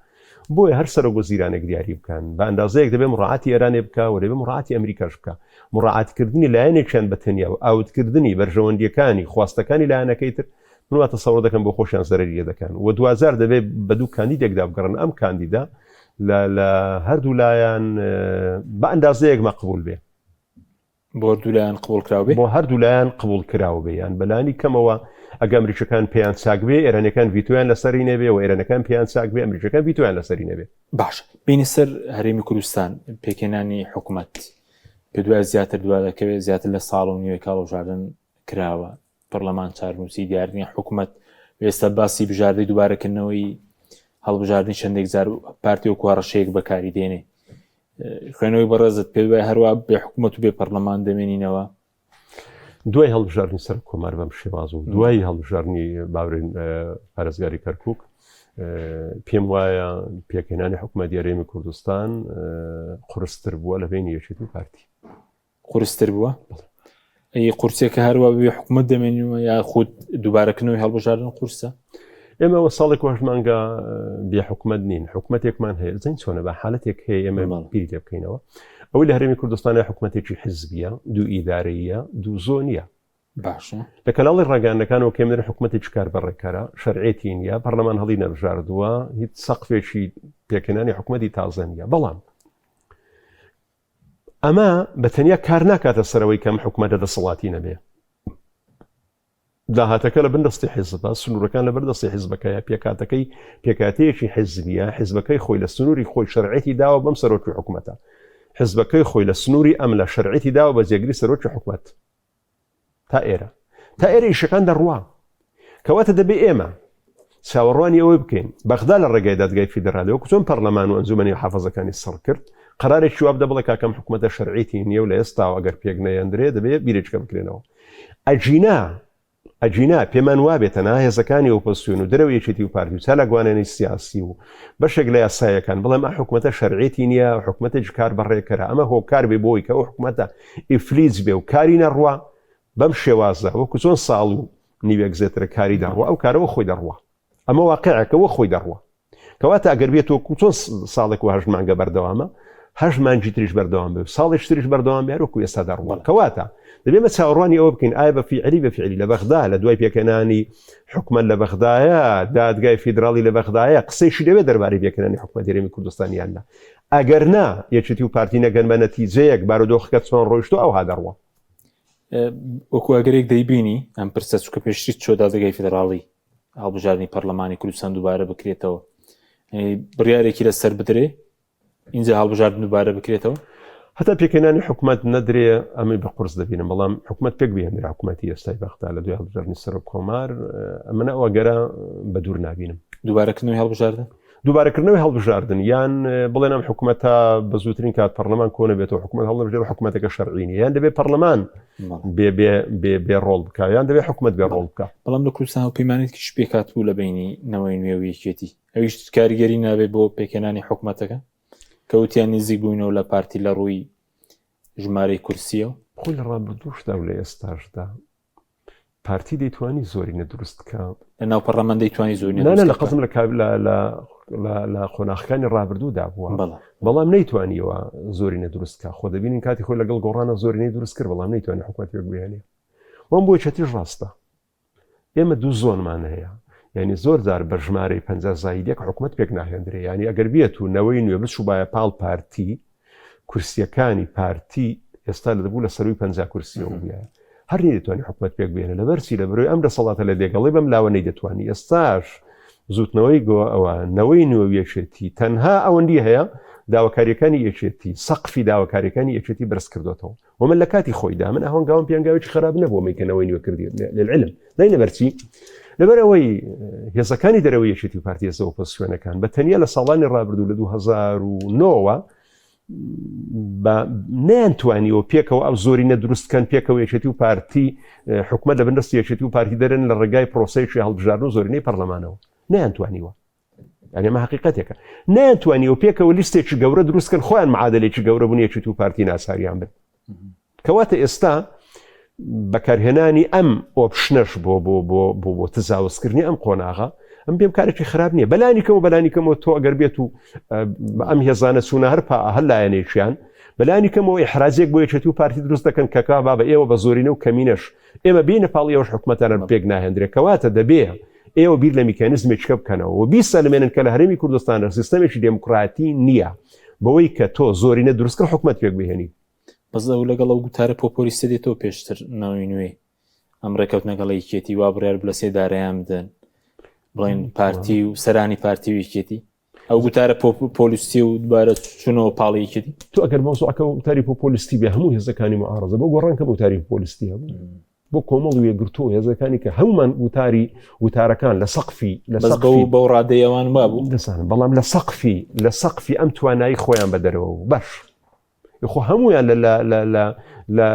بۆیە هەر سەرۆک وەزیرانێک دیاری بکەن بە ئەندازەیەک دەبێ مڕاعاتی ئێرانێ بکا و دەبێ مڕاعاتی ئەمریکاش بکا. مڕاعاتکردنی لایەنێکیان بە تەنیا و ئاوتکردنی بەرژەوەندییەکانی خواستەکانی لایەنەکەی تر من وا تەسەوڕ دەکەم بۆ خۆشیان زەرەری لێ دەکەن و دواجار دەبێ بە دوو کاندیدێکدا بگەڕن ئەم کاندیدە لە لە هەردوو لایەن بە ئەندازەیەک مەقبوول بێ. بۆ هەردوو لایەن قبوڵکراو بێ؟ بۆ هەردوو لایەن قبوڵکراو بێ یان بەلانی کەمەوە ئەگە ئەمریکیەکان پێیان چاک بێ ئێرانیەکان ڤیتۆیان لەسەری نەبێ و ئێرانەکان پێیان چاک بێ ئەمریکیەکان ڤیتۆیان لەسەری نەبێ. باش بینە سەر هەرێمی کوردستان پێکهێنانی حکومەت پێ دوای زیاتر دوا دەکەوێت زیاتر لە ساڵ و نیوێک هەڵبژاردن کراوە پەرلەمان چارنووسی دیار نییە حکومەت ئێستا باسی بژاردەی دووبارەکردنەوەی هەڵبژاردنی چەندێک جار پارتی وەکو هەڕەشەیەک بەکاری دێنێ خوێنەوەی بەڕێزت پێ وایە هەروە بێ حکوومەت و بێ پەرلەمان دەمێنینەوە؟ دوای هەڵبژاردنی سەر کۆمار بەم شێواز و دوای هەڵبژاردنی باورین پارێزگاری کەرکک پێم وایە پێکهێنانی حکوومەت یاریمی کوردستان قورستر بووە لە بینی یەکێتی و پارتی. قورستر بووە؟ ئەی قورسێکە هەروە بێ حکوومەت دەمێنیوە یا خود دووبارەکردنەوەی هەڵبژاردن قورسە؟ ئێمە وە ساڵێک وەش مانگە بێ حکوومەت نین حکوومەتێکمان هەیە زین چۆنە بە حالەتێک هەیە ئێمە بیری لێ بکەینەوە ئەوەی لە هەرێمی کوردستانە حکوومەتێکی حزبیە دوو ئیدارەیە دوو زۆنیە باشە لە کەناڵی ڕاگەیاندنەکانەوە کە ئێمە حکوومەتێکی کاربەڕێکەرە شەرعێتی نییە پەرلەمان هەڵی نەبژاردووە هیچ سەقفێکی پێکهێنانی حکوومەتی تازە نییە بەڵام ئەمە بە تەنیا کار ناکاتە سەرەوەی کەم حکومەتە دەسەڵاتی نەبێ داهاتەکە لە بن دەستی حیزبە سنوورەکان لە بەر دەستی حیزبەکەیە پێکاتەکەی پێکاتەیەکی حیزبیە حیزبەکەی خۆی لە سنووری خۆی شەرعێتی داوە بەم سەرۆکی حکومەتە حیزبەکەی خۆی لە سنووری ئەم لە شەرعێتی داوە بە جێگری سەرۆکی حکومەت. تا ئێرە تا ئێرە ئیشەکان دەڕوا کەواتە دەبێ ئێمە چاوەڕوانی ئەوەی بکەین بەغدا لە ڕێگای دادگای فیدرالی وەکو چۆن پەرلەمان و ئەنجومەنی حافزەکانی سڕ کرد قەرارێکی وا بدە بڵێ کاکەم حکوومەتە شەرعیتی نییە و لە ئێستاوە ئەگەر پێک نەیەندرێ دەبێ بیرێکە بکرێنەوە ئەگینا ئەگینا پێمان وابێ تەنها هێزەکانی ئۆپۆزسیۆن و دەرەوەی یەکێتی و پارتی و چالاکوانانی سیاسی و بەشێک لە یاسایەکان بڵێم ئە حکومەتە شەرعێتی نییە حکومەتێکی کار بەڕێکەرە ئەمە هۆکار بێ بۆی کە ئەو حکومەتە ئیفلیج بێ و کاری نەڕوا بەم شێوازە وەکو چۆن ساڵ و نیوێک زێترە کاری دەڕوا ئەو کارەوە خۆی دەڕوا ئەمە واقعەکە وە خۆی دەڕوا کەواتە ئەگەر بێت وەکو چۆن ساڵێک و هەشت مانگە بەردەوامە هەشت مانگی تریش بەردەوام بێ ساڵێک تریش بەردەوام بێ وەکو ئێستا دەڕوا کەواتە دەبێ مە چاوەڕوانی ئەوە بکەین ئایا بە فیعلی بە فیعلی لە بەغدا لە دوای پێکەنانی حکومەت لە بەغدایە دادگای فیدراڵی لە بەغدایە قسەیشی دەوێت دەربارەی پێکەنانی حکومەت هەرێمی کوردستان یان نا ئەگەر نا یەکێتی و پارتی نەگەن بە نەتیجەیەک بارودۆخەکە چۆن ڕۆیشتۆ ئەوها دەڕوا وەکو ئەگەرێک دەیبینی ئەم پرسە چکە پێشتری چۆ دادگای فیدراڵی هەڵبژاردنی پەرلەمانی کوردستان دووبارە بکرێتەوە بڕیارێکی لەسەر بدرێ اینجا هەڵبژاردن دووبارە بکرێتەوە هەتا پێکهێنانی حکوومەت نەدرێ ئەمەی بە قرس دەبینم بەڵام حکوومەت پێک بهێنرا حکوومەتی ئێستای بەغدا لە دوای هەڵبژاردنی سەرۆک کۆمار ئەمنە ئەوە گەرە بە دوور نابینم دووبارەکردنەوەی هەڵبژاردن دووبارەکردنەوەی هەڵبژاردن یان بڵێن ئەم حکوومەتە بە زووترین کات پەرلەمان کۆ نەبێتەوە حکوومەت هەڵنەبژێرێ حکوومەتەکە شەرعی نییە یان دەبێت پەرلەمان بێ بێ بێ بێ ڕۆڵ بکا یان دەبێت حکوومەت بێ ڕۆڵ بکا. بەڵام لە کوردستان هاوپەیمانێتیش پێکهاتبوو لە بەینی نەوەی نوێ و یەکێتی ئەویش کاریگەری نابێت بۆ پێکهێنانی حکوومەتەکە کە وتیان نزیک بووینەوە لە پارتی لە ڕووی ژمارەی کورسیەوە. خۆ لە ڕابردووشدا و لە ئێستاشدا پارتی دەیتوانی زۆرینە دروست بکا. لە ناو پەڕلەمان دەیتوانی زۆرینە دروست بکا. نا نا قەزم لە لە لە لە لە قۆناغەکانی ڕابردوودا بووە بەڵام نەیتوانیوە زۆرینە دروست بکا خۆ دەبینین کاتی خۆی لەگەڵ گۆڕانە زۆرینەی دروست کرد بەڵام نەیتوانی حکومەت پێک بهێنێ وەم بۆ چەتیش ڕاستە ئێمە دوو زۆنمان هەیە یعنی زۆر جار بە ژمارەی 50 زاید یەک حکومت پێک ناهێندرێ یعنی ئەگەر بێت و نەوەی نوێ بچووبایە پاڵ پارتی کورسیەکانی پارتی ئێستا لە دەبوو لە سەروی 50 کورسیەوە بووە هەر نەیدەتوانی حکومت پێک بێنە لەبەرچی لە برۆی ئەم دەسەڵاتە لە دێگەڵی بەم لاوە نەیدەتوانی ئێستاش بزوتنەوەی گۆ ئەوە نەوەی نوێ یەکێتی تەنها ئەوەندی هەیە داواکاریەکانی یەکێتی سەقفی داواکاریەکانی یەکێتی بەرز کردوێتەوە و من لە کاتی خۆیدا من ئەهۆنگاوم پێنگاوێکی خراپ نەبوو ئەمەی کە نەوەی نوێ کردی للعلم دەی لەبەرچی لەبەر ئەوەی هێزەکانی دەرەوەی یەکێتی و پارتی هێزە ئۆپۆزسیۆنەکان بە تەنیا لە ساڵانی ڕابردوو لە 2009ەوە بە نەیانتوانیەوە پێکەوە ئەو زۆرینە دروست کەن پێکەوە یەکێتی و پارتی حکومت لە بندەستی یەکێتی و پارتی دەرن لە ڕێگای پرۆسەیەکی هەڵبژاردن و زۆرینەی پەرلەمانەوە نەیانتوانیوە یعنی ئەمە حقیقەتێکە نەیانتوانیەوە پێکەوە لیستێکی گەورە دروست کەن خۆیان معادلێکی گەورە بوون یەکێتی و پارتی ناساریان بن کەواتە ئێستا بەکارهێنانی ئەم option ەش بۆ بۆ بۆ بۆ بۆ تزاوزکردنی ئەم قۆناغە ئەم پێم کارێکی خراپ نییە بەلانی کەمەوە بەلانی کەمەوە تۆ ئەگەر بێت و ئەم هێزانە چوونە هەر پا هەر لایەنێکیان بەلانی کەمەوە ئیحراجێک بۆ یەکێتی و پارتی دروست دەکەن کەکا بابە ئێوە بە زۆرینە و کەمینەش ئێمە بینە پاڵی ئەوش حکومەتانە پێک ناهێندرێت کەواتە دەبێ ئێوە بیر لە میکانیزمێکیکە بکەنەوە و بیسەلمێنن کە لە هەرێمی کوردستاندا سیستەمێکی دێموکراتی نییە بەوەی کە تۆ زۆرینە دروست کرد حکومەت پێک بهێنی. بەس ئەو لەگەڵ ئەو گوتارە پۆپۆلیستە دێتەوە پێشتر ناوی نوێ ئەم ڕێکەوتنە لەگەڵ یەکێتی وا بڕیار بوو لە سێدارەیان بدەن بڵێن پارتی و سەرانی پارتی و یەکێتی ئەو گوتارە پۆلیستی و دوبارە چونەوە پاڵی یەکێتی تۆ ئەگەر مەوزوعەکە وتاری پۆپۆلیستی بێ هەموو هێزەکانی معارەزە بۆ گۆڕان کە وتاری پۆلیستی هەبوو بۆ کۆمەڵ و یەکگرتوو هێزەکانی کە هەمومان وتاری وتارەکان لە سەقفی لە سەقفی بەو ڕادەیەوان وابوو دەزانم بەڵام لە سەقفی لە سەقفی ئەم توانایی خۆیان بە دەرەوە بوو باش خۆ هەمویان لە لە لە لە لە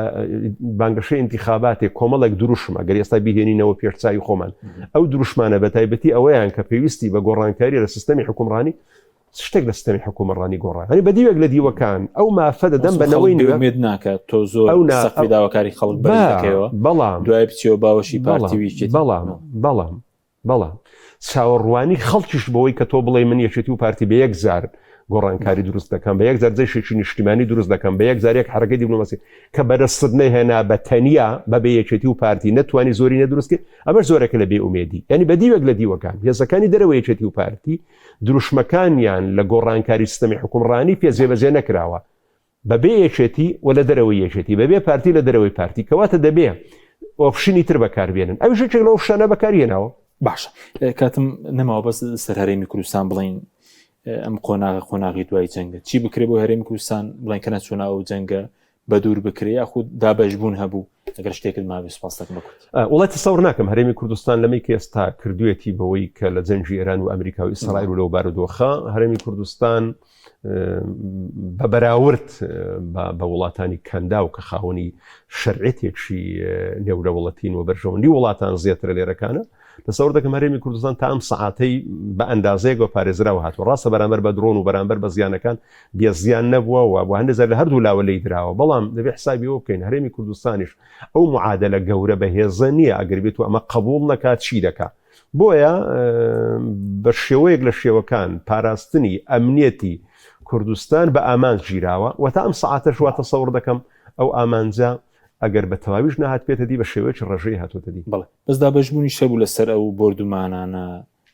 بانگەشەی ئینتیخاباتێک کۆمەڵێک دروشم ئەگەر ئێستا بیهێنینەوە پێش چاوی خۆمان ئەو دروشمانە بە تایبەتی ئەوەیان کە پێویستی بە گۆڕانکاری لە سیستەمی حکومڕانی شتێک لە سیستەمی حکومڕانی گۆڕا هەنی بە دیوێک لە دیوەکان ئەو مافە دەدەم بە نەوەی نوێ ئومێد ناکات تۆ زۆر ئەو سەقفی داواکاری خەڵک بەرز دەکەیەوە بەڵام دوای بچیەوە باوەشی پارتی و یەکێتی بەڵام بەڵام بەڵام چاوەڕوانی خەڵکیش بەوەی کە تۆ بڵێی من یەکێتی و پارتی بە یەک جار گۆڕانکاری دروست دەکەم بە یەک جار جەیشێکی نیشتیمانی دروست دەکەم بە یەک جار یەک حەرەکەی دیپلۆماسی کە بەدەستت نەهێنا بە تەنیا بەبێ یەکێتی و پارتی نەتوانی زۆری نەدروست کرد ئەمەش زۆرێکە لە بێ ئومێدی یعنی بە دیوێک لە دیوەکان هێزەکانی دەرەوە یەکێتی و پارتی دروشمەکانیان لە گۆڕانکاری سیستەمی حکومڕانی پێ جێبەجێ نەکراوە بەبێ یەکێتی و لە دەرەوەی یەکێتی، بەبێ پارتی لە دەرەوەی پارتی، کەواتە دەبێ option ی تر بەکاربێنن، ئەویش یەکێک لەو option انە بەکاری هێناوە. باشە کاتم نەماوە بەس سەر هەرێمی کوردستان بڵین ئەم قۆناغە قۆناغی دوای جەنگە چی بکرێ بۆ هەرێمی کوردستان بڵێن کە نەچوونە ئەو جەنگە بە دوور بکرێ یاخود دابەشبوون هەبوو ئەگەر شتێکت مابێ سوپاس دەکەم بە کورتی. وەڵای تەسەور ناکەم هەرێمی کوردستان لەمەی کە ئێستا کردوێتی بەوەی کە لە جەنگی ئێران و ئەمریکا و ئیسرائیل و لەو بارودۆخە هەرێمی کوردستان بە بەراورد بە وڵاتانی کەنداو کە خاوەنی شەرعێتێکی نێودەوڵەتین و بەرژەوەندی وڵاتان زیاترە لێرەکانە تەسەور دەکەم هەرێمی کوردستان تا ئەم سەعاتەی بە ئەندازەیەک بە پارێزراو هاتووە ڕاستە بەرامبەر بە درۆن و بەرامبەر بە زیانەکان بێ زیان نەبووە و بۆ هەندێک جار لە هەردوو لاوە لێی دراوە بەڵام دەبێ حسابی ئەوە بکەین هەرێمی کوردستانیش ئەو معادلە گەورە بەهێزە نییە ئەگەر بێت و ئەمە قبوڵ نەکات چی دەکا بۆیە بە شێوەیەک لە شێوەکان پاراستنی ئەمنیەتی کوردستان بە ئامانج گیراوە و تا ئەم سەعاتەش وا تەسەور دەکەم ئەو ئامانجە ئەگەر بە تەواویش نەهاتبێتە دی بە شێوەیەکی ڕێژەیی هاتۆتە دی. بەڵێ بەس دابەشبوونیش هەبوو لەسەر ئەو بۆردومانانە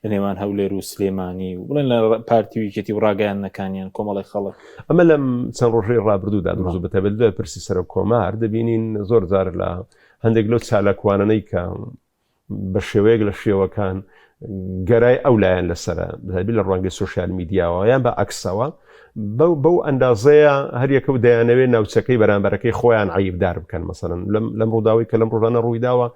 لە نێوان هەولێر و سلێمانی و بڵێن لە پارتی و یەکێتی و ڕاگەیاندنەکانیان کۆمەڵی خەڵک. ئەمە لەم چەند ڕۆژەی ڕابردوودا دروست بوو، بەتایبەت دوای پرسی سەرۆک کۆمار دەبینین زۆر جار لە هەندێک لەو چالاکوانانەی کە بە شێوەیەک لە شێوەکان گەرای ئەو لایەن لەسرە بەتایبەت لە ڕوانگەی سۆشیال میدیاوە یان بە عەکسەوە بەو بەو ئەندازەیە هەریەکە و دەیانەوێت ناوچەکەی بەرامبەرەکەی خۆیان عیبدار بکەن مەسەن لەم لەم ڕووداوی کە لەم ڕۆژانە ڕوویداوە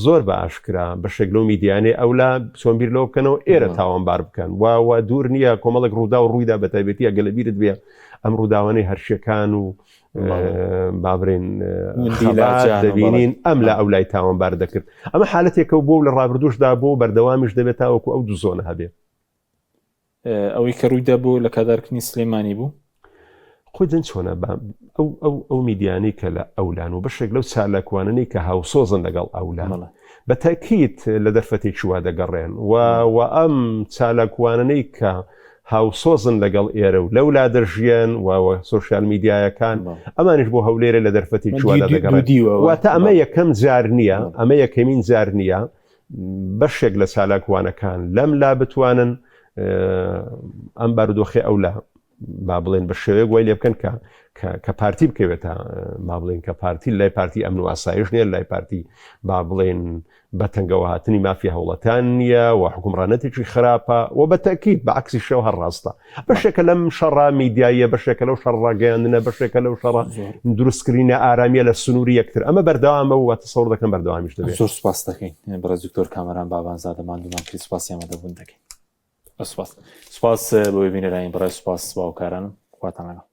زۆر بە ئاشکرا بەشێک لەو میدیانەی ئەولا چۆن بیر لەوە بکەنەوە ئێرە تاوانبار بکەن و و دوور نییە کۆمەڵێک ڕوودا و ڕوویدا بە تایبەتی ئەگەر لە بیرت بێ ئەم ڕووداوانەی هەرشەکان و بابرێن دەبینین ئەم لە ئەو لای تاوانبار دەکرد ئەمە حالەتێکە و بۆ لە ڕابردوشدا بۆ بەردەوامیش دەبێت تاوەکو ئەو دوو زۆنە هەبێت ئەوەی کە ڕوویدا بۆ لە کادارکردنی سلێمانی بوو خۆی دەن چۆنە ئەو ئەو ئەو میدیانەی کە لە ئەولان و بەشێک لەو چالاکوانەی کە هاوسۆزن لەگەڵ ئەولان بە تاکیت لە دەرفەتێکی وا دەگەڕێن و و ئەم چالاکوانەی کە هاوسۆزن لەگەڵ ئێرە و لەولا دەژیەن و سۆشیال میدیایەکان ئەمانیش بۆ هەولێرە لە دەرفەتی چواردا دەگەڕێن واتە ئەمە یەکەم جار نییە ئەمە یەکەمین جار نییە بەشێک لە چالاکوانەکان لەم لا بتوانن ئەم بارودۆخی ئەو لا با بڵێن بە شێوەیەک وای لێ بکەن کە کە پارتی بکەوێتە با بڵێن کە پارتی لای پارتی ئەمن و ئاسایش نییە لای پارتی با بڵێن بە تەنگەوەهاتنی مافی هەوڵەتان نییە و حکومڕانەتێکی خراپە و بە تەکیید بە عکسی شەو هەر ڕاستە بەشێکە لەم شەڕە میدیاییە بەشێکە لەو شەڕ ڕاگەیاندنە بەشێکە لەو شەڕە دروستکردنە ئارامیە لە سنووری یەکتر ئەمە بەردەوامە و تەسەور دەکەم بەردەوامیش دەبێت زۆر سپاس دەکەین بەڕێز دکتۆر کامەران بابانزادە ماندوومان کرد سپاسی ئامادەبوون دەکەین سپاس سپاس بۆ بینەرانی بەڕێز سپاس باوکارانم خواتان لەگەڵ.